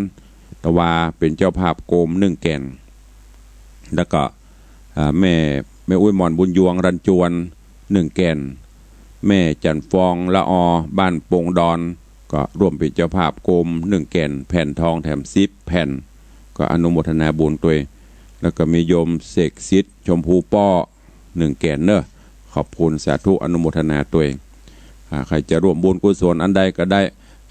ตะวา เป๋นเจ้าภาพโกมนึ่งแก่น แล้วก็ อ่า แม่ แม่อุ๊ยหม่อน บุญยวง รัญจวน นึ่งแก่น แม่จันทร์ฟอง ละออ บ้านปงดอน ก็ร่วมเป๋นเจ้าภาพโกมนึ่งแก่น แผ่นทองแถมสิบแผ่น ก็อนุโมทนาบุญตวย แล้วก็มีโยมเสกสิทธิ์ ชมพูป้อ นึ่งแก่นเนาะ ขอบคุณสาธุอนุโมทนาตวย อ่า ใผจะร่วมบุญกุศลอันใดก็ได้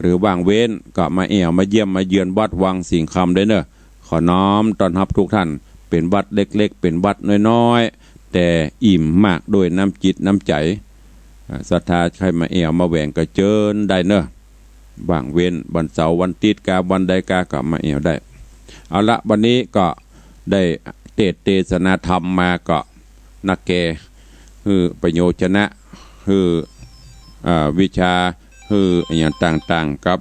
หรือว่างเว้นก็มาแอ่วมาเยี่ยมมาเยือนวัดวังสิงห์คำได้เนาะ ขอน้อมต้อนฮับทุกท่าน เป๋นวัดเล็กๆ เป๋นวัดน้อยๆ แต่อิ่มมากด้วยน้ำจิตน้ำใจ๋ อ่า ศรัทธาใผมาแอ่วมาแหวงก็เจิญได้เนาะ ว่างเว้นวันเสาร์วันอาติ๊ดกา วันใดกาก็มาแอ่วได้ เอาละ วันนี้ก็ได้เตสน์เตสนาธรรมมาก็นักแก่ หื้อประโยชนะ หื้อ อ่า วิชา หื้ออะหยังต่างๆ กับ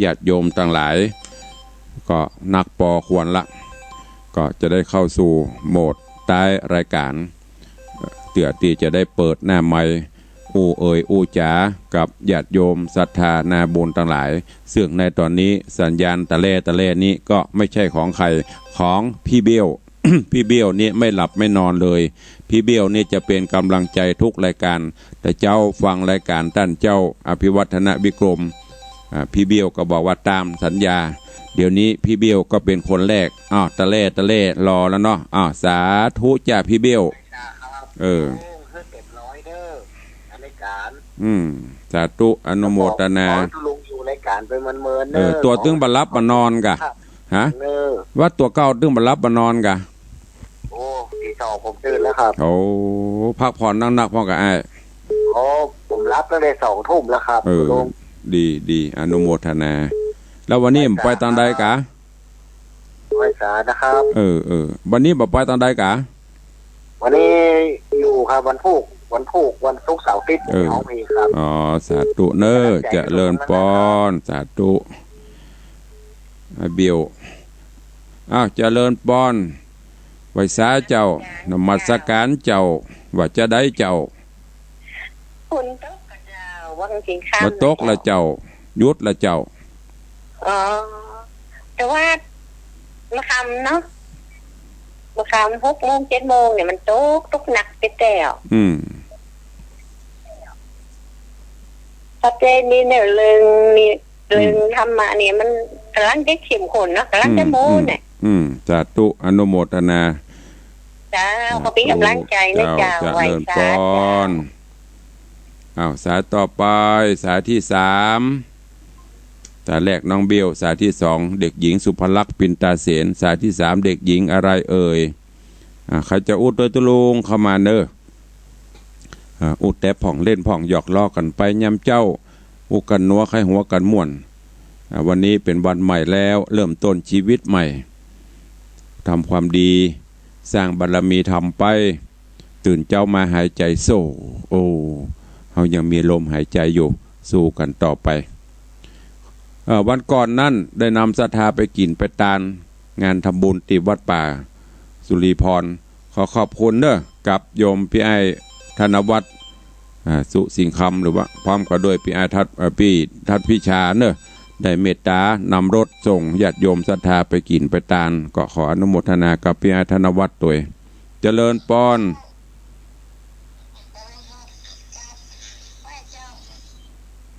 ญาติโยมตังหลาย ก็นักปอควรละ ก็จะได้เข้าสู่โหมดท้ายรายก๋าน เตื้อตี้จะได้เปิดหน้าไมค์ อู้เอ่ยอู้จ๋ากับญาติโยมศรัทธานาบุญตังหลาย ซึ่งในต๋อนนี้สัญญาณตะแล่ตะแล่นี้ก็ไม่ใช่ของใผ ของปี้เบี้ยว ปี้เบี้ยวนี่ไม่หลับไม่นอนเลย ปี้เบี้ยวนี่จะเป๋นก๋ำลังใจ๋ทุกรายก๋าน แต่เจ๊าฟังรายก๋านต้านเจ้าอภิวัฒนวิกรม อ่า ปี้เบี้ยวก็บอกว่าต๋ามสัญญา เดี๋ยวนี้ปี้เบี้ยวก็เป๋นคนแรก อ้าว ตะแล่ตะแล่รอแล้วเนาะ อ้าว สาธุจ้าปี้เบี้ยว เออ เออ เต็มร้อยเด้อ อันในก๋าน อืม สาธุอนุโมทนา ขอตุ๊ลุงอยู่ในก๋านไปเมินๆ เออ เด้อ ตั๋วตึงบ่หลับบ่นอนก่ะ ครับ ฮะ เออ ว่าตั๋วเก่าตึงบ่หลับบ่นอนก่ะ โอ้ ตีสองผมตื่นแล้วครับ โอ้ พักผ่อนนักๆ พ่องก่ะอ้าย โอ้ ผมหลับตั้งแต่สองทุ่มแล้วครับ เออ ตุ๊ลุง ดี ดี อนุโมทนา แล้ววันนี้บ่ไปตางใดก่ะ ไหว้สานะครับ เออ เออ วันนี้บ่ไปตางใดก่ะ วันนี้อยู่ครับ วันพูก วันพูก วันศุกร์ เสาร์ อาทิตย์ เออ ผมมีครับ อ๋อ สาธุเนาะ เจริญปอน สาธุ ไอ้เบี้ยว อ้าว เจริญปอน ไหว้สาเจ้า นมัสก๋านเจ้า ว่าจาใดเจ้า ฝนตกก่ะเจ้า วังสิงห์คำ บ่ตกละเจ้า หยุดละเจ้า อ๋อ แต่ว่าเมื่อค่ำเนาะ เมื่อค่ำหกโมงเจ็ดโมงเนี่ยมันตก ตกหนักแต๊ๆ อืม พระเจ้านี่เนี่ยเรื่องนี่ เรื่อง อืม ธรรมะเนี่ยมันก๋ำลังจะเข้มข้นเนาะ ก๋ำลังจะ อืม โม้ อืม เนี่ย อืม สาธุอนุโมทนา เจ้า ขอเป๋นก๋ำลังใจ๋นะเจ้า เจ้า ไหว้สา เจริญปอน เจ้า อ้าว สายต่อไป สายตี้สาม สายแรกน้องเบี้ยว สายตี้สองเด็กหญิงสุภลักษณ์ ปินตาเสน สายตี้สามเด็กหญิงอะไรเอ่ย อ่า ใผจะอู้ตวยตุ๊ลุงเข้ามาเนาะ อ่า อู้แต๊พ่องเล่นพ่องหยอกล้อกั๋นไปยามเจ๊า อู้กั๋นนัวใค่หัวกั๋นม่วน อ่า วันนี้เป๋นวันใหม่แล้ว เริ่มต้นชีวิตใหม่ ทำความดี สร้างบารมีธรรมไป ตื่นเจ๊ามาหายใจ๋โซ่ โอ้ เฮายังมีลมหายใจ๋อยู่ สู้กั๋นต่อไป เอ่อ วันก่อนนั้นได้นำศรัทธาไปกิ๋นไปตาน งานทำบุญตี้วัดป่าสุรีพร ขอขอบคุณเนาะ กับโยมปี้อ้ายธนวัฒน์ อ่า สุสิงห์คำ หรือว่าพร้อมกับด้วยปี้อ้ายทัด เอ่อ ปี้ทัดพิชาเนอะ ได้เมตตานำรถส่งญาติโยมศรัทธาไปกิ๋นไปตาน ก็ขออนุโมทนากับปี้อ้ายธนวัฒน์ตวย เจริญปอน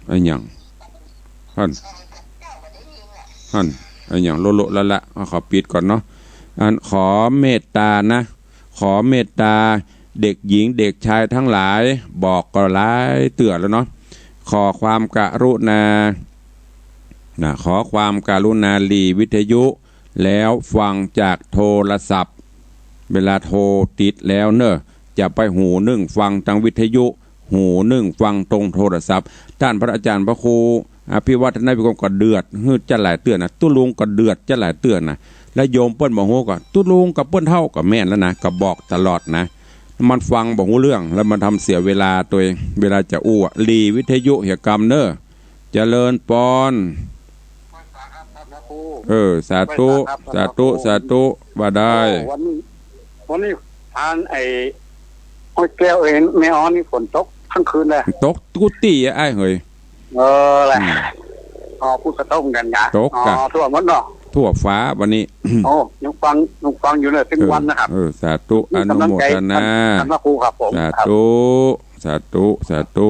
อะหยัง หั้น หั้น อะหยัง โละโละละละ เอา ขอปิดก่อนเนาะ อัน ขอเมตตานะ ขอเมตตาเด็กหญิงเด็กชายทั้งหลาย บอกก็หลายเตื้อแล้วเนาะ ขอความกรุณา นะ ขอความกรุณาหลีวิทยุ แล้วฟังจากโทรศัพท์ เวลาโทรติดแล้วเนอะ จะไปหูนึ่งฟังตางวิทยุ หูนึ่งฟังตรงโทรศัพท์ ต้านพระอาจารย์พระครูอภิวัฒนวิกรมก็เดือด หื้อ จะหลายเตื้อนะ ตุ๊ลุงก็เดือด จะหลายเตื้อนะ แล้วโยมเปิ้นบ่ฮู้ก็ ตุ๊ลุงกับเปิ้นเฒ่าก็แม่นแล้วนะ ก็บอกตลอดนะ มันฟังบ่ฮู้เรื่อง แล้วมันทำเสียเวลาตวย เวลาจะอู้อะ หลีวิทยุเหียกำเนอะ เจริญปอน เออ สาธุ สาธุ สาธุ ว่าได้ โอ้ วันนี้ วันนี้ผ่านไอ้ห้วยแก้วเอง แม่ออนนี่ฝนตกทั้งคืนเลย ตกกู้ตี้อะอ้ายเหย เออแหละ อืม อ๋อ พูดกระทบกันนะ ตกกะ อ๋อ ทั่วหมดเนาะ ทั่วฟ้าวันนี้ โอ้ ยังฟัง ยังฟังอยู่เลย ทั้งวันนะครับ เออ เออ สาธุ นี่กำลังใจ อนุโมทนา ท่าน ท่านพระครูครับผม สาธุ ครับ สาธุ สาธุ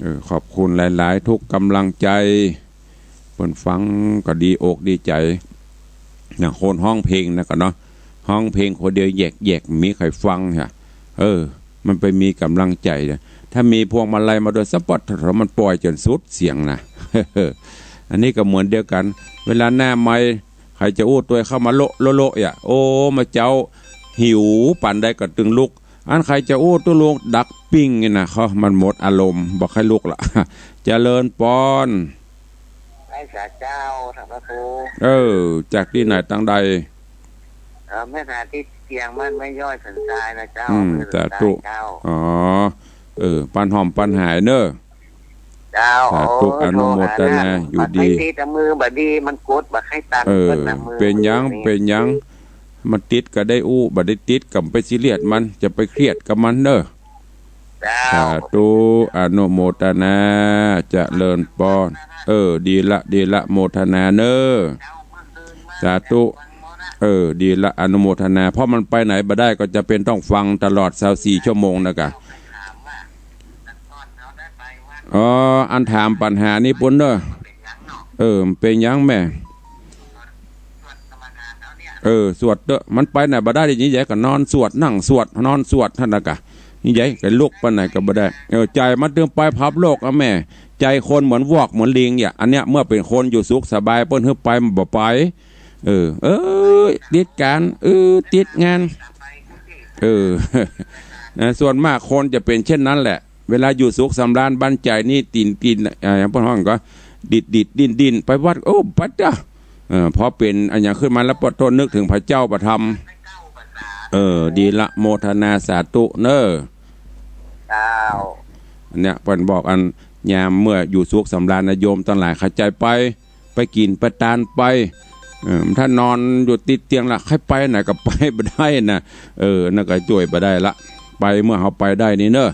เออ ขอบคุณหลายๆ ทุกกำลังใจ เปิ้นฟังก็ดีอกดีใจ๋ อย่างคนฮ้องเพลงนะก็เนาะ ฮ้องเพลงคนเดียวแยกๆ บ่มีใผฟังฮะ เออ มันไปมีกำลังใจ๋นะ ถ้ามีพวงมาลัยมาด้วยสะบัด มันปล่อยจ๋นสุดเสียงนะ อันนี้ก็เหมือนเดียวกั๋น เวลาหน้าไมค์ ใผจะอู้ตวยเข้ามาโละโละโละอะ โอ้ มาเจ๊า หิวปานใดก็ตึงลุก อันใผจะอู้ตุ๊ลุงดักปิ้งนี่นะ เขา มันหมดอารมณ์ บ่ใค่ลุกละ เจริญปอน ไหว้สาเจ้า ท่านพระครู เออ จากตี้ไหนตางใด เออ แม่สาที่เจียง บ้านแม่ย้อยสันทรายนะเจ้า อืม อำเภอสันทราย สาธุ เจ้า อ๋อ เออ ปานหอมปานหายเนอะ เจ้า สาธุ โอ้ อนุโมทนา โทรหานะ อยู่ดี บ่ใค่ติดอะ มือบ่ดี มันกดบ่ใค่ตัด เออ กดนะ มือ เป๋นหยัง มือนี่ เป๋นหยัง มันติดก็ได้อู้ บ่ได้ติดก็บ่ไปซีเรียสมัน จะไปเครียดกับมันเนอะ เจ้า สาธุ อนุโมทนา เจริญปอน เออ ดีละ ดีละ โมทนาเนอะ สาธุ เออ ดีละ อนุโมทนา เพราะมันไปไหนบ่ได้ ก็จะเป๋นต้องฟังตลอดซาวสี่ชั่วโมงนะกะ อ๋อ อันถามปัญหานี้ปู้นเนอะ เออ มันเป๋นหยังแม่ เออ สวดเต๊อะ มันไปไหนบ่ได้ นี่ใหญ่ก็นอนสวด นั่งสวด นอนสวดหั้นนะกะ นี่ใหญ่ก็ลุกไปไหนก็บ่ได้ เออ ใจ๋มันตึงไปพับโลกอะแม่ ใจ๋คนเหมือนวอกเหมือนลิงอะ อันเนี้ย เมื่อเป๋นคนอยู่สุขสบาย เปิ้นหื้อไปมันบ่ไป เออ เอ้ย ติดก๋าน เออ ติดงาน เออ นะ ส่วนมากคนจะเป๋นเช่นนั้นแหละ เวลาอยู่สุขสำราญบันใจ๋นี่ ตี๋น ตี๋น เอ่อ เปิ้นฮ้องก็ ดิดดิดดิ้นดิ้น ไปวัด โอ้ ไปเต๊อะ เออ พอเป๋นอะหยังขึ้นมาแล้ว ปะโต้ นึกเถิงพระเจ้าพระธรรม เออ ดีละ โมทนาสาธุเนอะ เจ้า อันเนี้ย เปิ้นบอกอัน ยามเมื่ออยู่สุขสำราญนะ โยมตังหลาย ใผจะไป ไปกิ๋นไปตานไป เออ ถ้านอนอยู่ติดเตียงละ ใผไปไหนก็ไปบ่ได้นะ เออ นั่นก็จ้วยบ่ได้ละ ไปเมื่อเฮาไปได้นี่เนอะ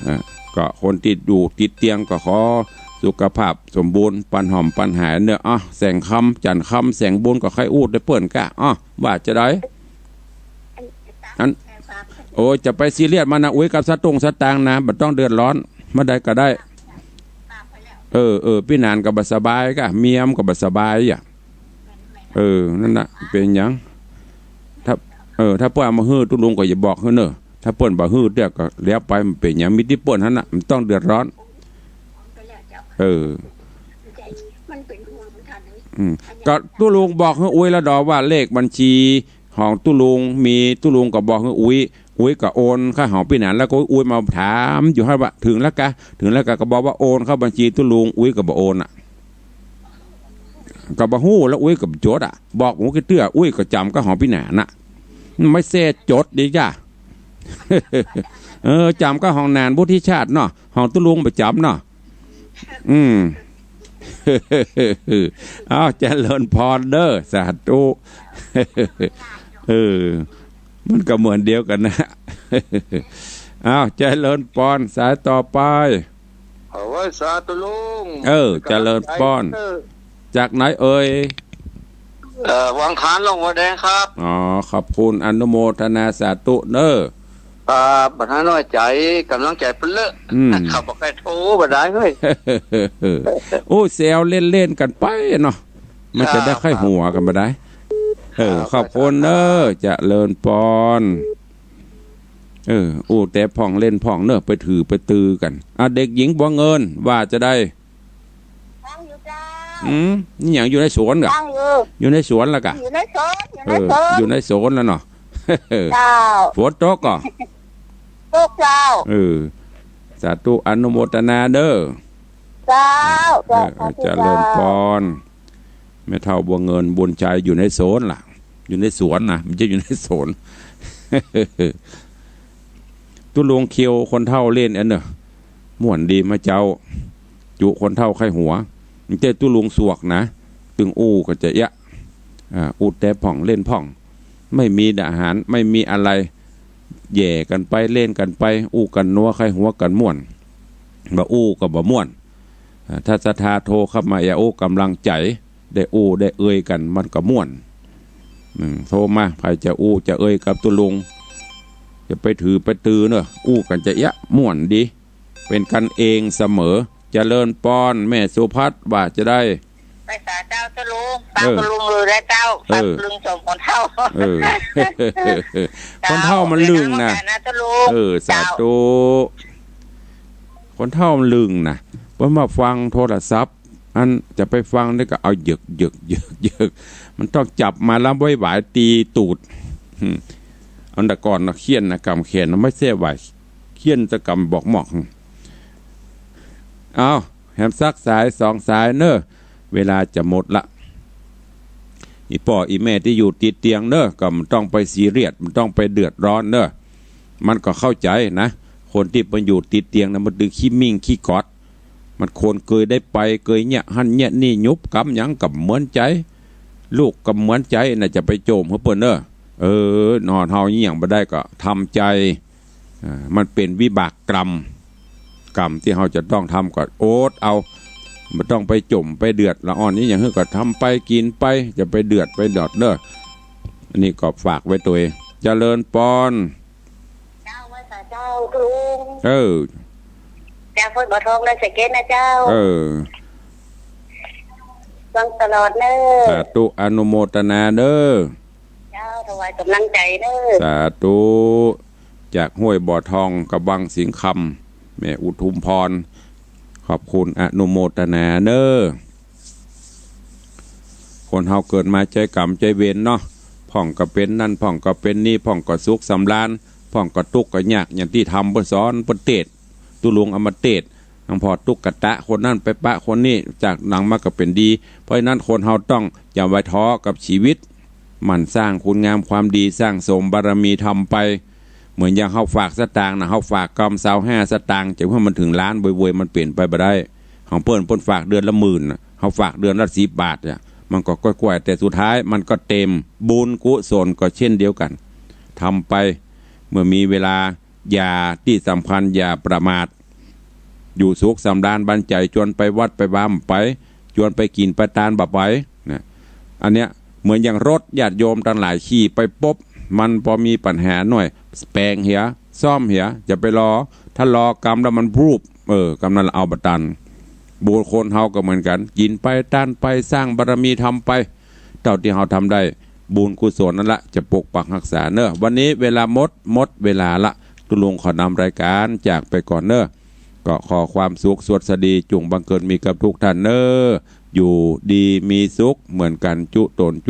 อ่ะ ก็คนตี้อยู่ติดเตียงก็ขอสุขภาพสมบูรณ์ ปันหอมปันหายเนอะ อ่ะ แสงคำ จันทร์คำ แสงบุญก็ใค่อู้ตวยเปิ้นกะ อ่ะ ว่าจะได้ อัน โอ้ย จะไปซีเรียสมันนะ อุ๊ย กับสตุ้งสตางค์นะ บ่ต้องเดือดร้อน เมื่อใดก็ได้ เออ เออ ปี้หนานก็บ่สบายกะ เมียมันก็บ่สบายอะ เออ นั่นนะ เป๋นหยัง ถ้า เออ ถ้าเปิ้นเอามาหื้อตุ๊ลุงก็อย่าบอกหื้อเนอะ ถ้าเปิ้นบ่หื้อเตื้อก็แล้วไป มันเป๋นหยัง มีตี้เปิ้นหั้นนะ บ่ต้องเดือดร้อน เออ อืม ก็ตุ๊ลุงบอกหื้ออุ๊ยแล้วดอว่าเลขบัญชีของตุ๊ลุงมี ตุ๊ลุงก็บอกหื้ออุ๊ย อุ๊ยก็โอนค่าหอมปี้หนาน แล้วก็อุ๊ยมาถามอยู่หั้นว่า เถิงแล้วกา เถิงแล้วกา ก็บอกว่าโอนเข้าบัญชีตุ๊ลุง อุ๊ยก็บ่โอนอะ ก็บ่ฮู้แล้ว อุ๊ยก็บ่จดอะ บอกหมู่กี่เตื้อ อุ๊ยก็จ๋ำก้าหอมปี้หนานน่ะ มันไม่เซจดดีจ้ะ เออ จ๋ำก้าหอมหนานวุฒิชาติเนาะ หอมตุ๊ลุงบ่จ๋ำเนาะ อืม อ้าว เจริญพรเด้อ สาธุ เออ มันก็เหมือนเดียวกั๋นนะ อ้าว เจริญปอน สายต่อไป เอาไว้สาธุลุง เออ เจริญปอน เออ จากไหนเอ่ย เอ่อ วังขานหลวงหัวแดงครับ อ๋อ ขอบคุณ อนุโมทนาสาธุเน้อ ครับ บ่าน้อยใจ๋ ก๋ำลังใจ๋เปิ้นเลอะ อืม ข้าบ่ใค่โทรบ่ได้เฮ้ย อู้ แซวเล่นๆ กั๋นไปเนาะ มันจะได้ ครับ ใค่หัวกั๋นบ่ได้ เออ ครับ ขอบคุณเน้อ เจริญปอน เออ อู้แต่พ่องเล่นพ่องเน้อ ไปถือไปตือกั๋น อ่ะ เด็กหญิงบัวเงิน ว่าจะได้ ฟังอยู่เจ้า อืม นี่หยังอยู่ในสวนก่อ ฟังอยู่ อยู่ในสวนละก่อ อยู่ในสวน อยู่ในสวน เออ อยู่ในสวนละเนาะ เจ้า ฝนตกก่อ ตกเจ้า เออ สาธุ อนุโมทนาเน้อ เจ้า เออ เจ้า เออ สาธุ เจริญปอน เจ้า แม่เฒ่าบัวเงิน บุญชัย อยู่ในสวนละ อยู่ในสวนนะ บ่ใจ้อยู่ในสน ตุ๊ลุงเคียวคนเฒ่าเล่นอันเน้อ ม่วนดีมะเจ้า จุคนเฒ่าใค่หัว บ่ใจ้ตุ๊ลุงสวกนะ ตึงอู้กั๋นจะเยียะ อ่า อู้แต่พ่องเล่นพ่อง ไม่มีอาหาร ไม่มีอะไร แหย่กั๋นไป เล่นกั๋นไป อู้กั๋นนัว ใค่หัวกั๋นม่วน บ่อู้ก็บ่ม่วน อ่า ถ้าศรัทธาโทรเข้ามา อยากอู้ก๋ำลังใจ๋ ได้อู้ได้เอ่ยกั๋น มันก็ม่วน อืม โทรมา ใผจะอู้จะเอ่ยกับตุ๊ลุง จะไปถือไปตือเน้อ อู้กั๋นจะเยียะ ม่วนดี เป๋นกั๋นเองเสมอ เจริญปอน แม่สุภัทร ว่าจะได้ ไปสาเจ้าตุ๊ลุง ฟัง เออ ตุ๊ลุงเลยนะเจ้า เออ ฟังตุ๊ลุงสองคนเฒ่า เออ คนเฒ่ามันลึงนะ เจ้า ตุ๊ลุง เออ สาธุ เจ้า คนเฒ่ามันลึงนะ เปิ้นมาฟังโทรศัพท์ อันจะไปฟังนี่ก็เอาเหยิก เหยิก เหยิก เหยิก มันต้องจับมาแล้วไว้หวายตี๋ตูด อืม อันแต่ก่อนเนาะ เฆี่ยนนะ ก๋ำแขนนะ บ่ใจ้หวาย เฆี่ยนจะก๋ำบอกหมอก เอา แหมสักสายสองสายเน้อ เวลาจะหมดละ อี่ป้ออี่แม่ตี้อยู่ติดเตียงเน้อ ก็บ่ต้องไปซีเรียส บ่ต้องไปเดือดร้อนเน้อ มันก็เข้าใจ๋นะ คนตี้มันอยู่ติดเตียงนะ มันตึงขี้มิ่งขี้กอด มันควรเกยได้ไป เกยเยียะหั้นเยียะนี่ หยุบกำหยังก็บ่เหมือนใจ๋ ลูกก็บ่เหมือนใจ๋นะ จะไปโจ้มหื้อเปิ้นเน้อ เออ เนาะ เฮาเยียะบ่ได้ก็ทำใจ๋ อ่า มันเป๋นวิบากกรรม กรรมตี้เฮาจะต้องทำก็อดเอา บ่ต้องไปโจ้มไปเดือดละอ่อนนี่หยัง หื้อก็ทำไปกิ๋นไป จะไปเดือดไปดอดเน้อ อันนี้ก็ฝากไว้ตวย เจริญปอน เจ้า ไหว้สาเจ้าตุ๊ลุง เออ เจ้า ห้วยบ่อทอง ดอยสะเก็ดนะเจ้า เออ ฟังตลอดเน้อ สาธุ อนุโมทนาเน้อ เจ้า ถวายก๋ำลังใจ๋เน้อ สาธุ จากห้วยบ่อทอง กระบังสิงห์คำ แม่อุทุมพร ขอบคุณ อนุโมทนาเน้อ คนเฮาเกิดมาใจ๊กรรมใจ๊เวรเนาะ พ่องก็เป๋นนั่น พ่องก็เป๋นนี่ พ่องก็สุขสำราญ พ่องก็ตุ๊กข์ก็ยาก อย่างตี้ธรรมเปิ้นสอน เปิ้นเตศน์ ตุ๊ลุงเอามาเตศน์ หลวงพ่อตุ๊กตะคนนั้นไปปะคนนี้ จากหลังมาก็เป๋นดี เพราะฉะนั้นคนเฮาต้องอย่าไปท้อกับชีวิต หมั่นสร้างคุณงามความดี สร้างสมบารมีธรรมไป เหมือนอย่างเฮาฝากสตางค์นะ เฮาฝากกำซาวห้าสตางค์ จะหื้อมันเถิงล้านโวยๆ มันเป๋นไปบ่ได้ ของเปิ้น เปิ้นฝากเดือนละหมื่นน่ะ เฮาฝากเดือนละสิบบาทเนี่ย มันก็ก้อยๆ แต่สุดท้ายมันก็เต็ม บุญกุศลก็เช่นเดียวกั๋น ทำไป เมื่อมีเวลา อย่า ตี้สำคัญอย่าประมาท อยู่สุขสำราญบันใจ๋ จวนไปวัดไปวาบ่ไป จวนไปกิ๋นไปตานบ่ไป นะ อันเนี้ยเหมือนอย่างรถ ญาติโยมตังหลายขี่ไปปุ๊บ มันปอมีปัญหาหน่อย แป๋งเหีย ซ่อมเหีย จะไปรอ ถ้ารอกำแล้วมันบรูบ เออ กำนั้นละเอาบ่ตัน บุญคนเฮาก็เหมือนกั๋น กิ๋นไปตานไป สร้างบารมีธรรมไป เต้าตี้เฮาทำได้ บุญกุศลนั่นละจะปกปักฮักษาเน้อ วันนี้เวลาหมด หมดเวลาละ ตุ๊ลุงขอนำรายก๋านจากไปก่อนเน้อ ก็ขอความสุขสวัสดีจุ่งบังเกิดมีกับทุกท่านเน้อ อยู่ดีมีสุขเหมือนกั๋นจุ๊ตนจุ๊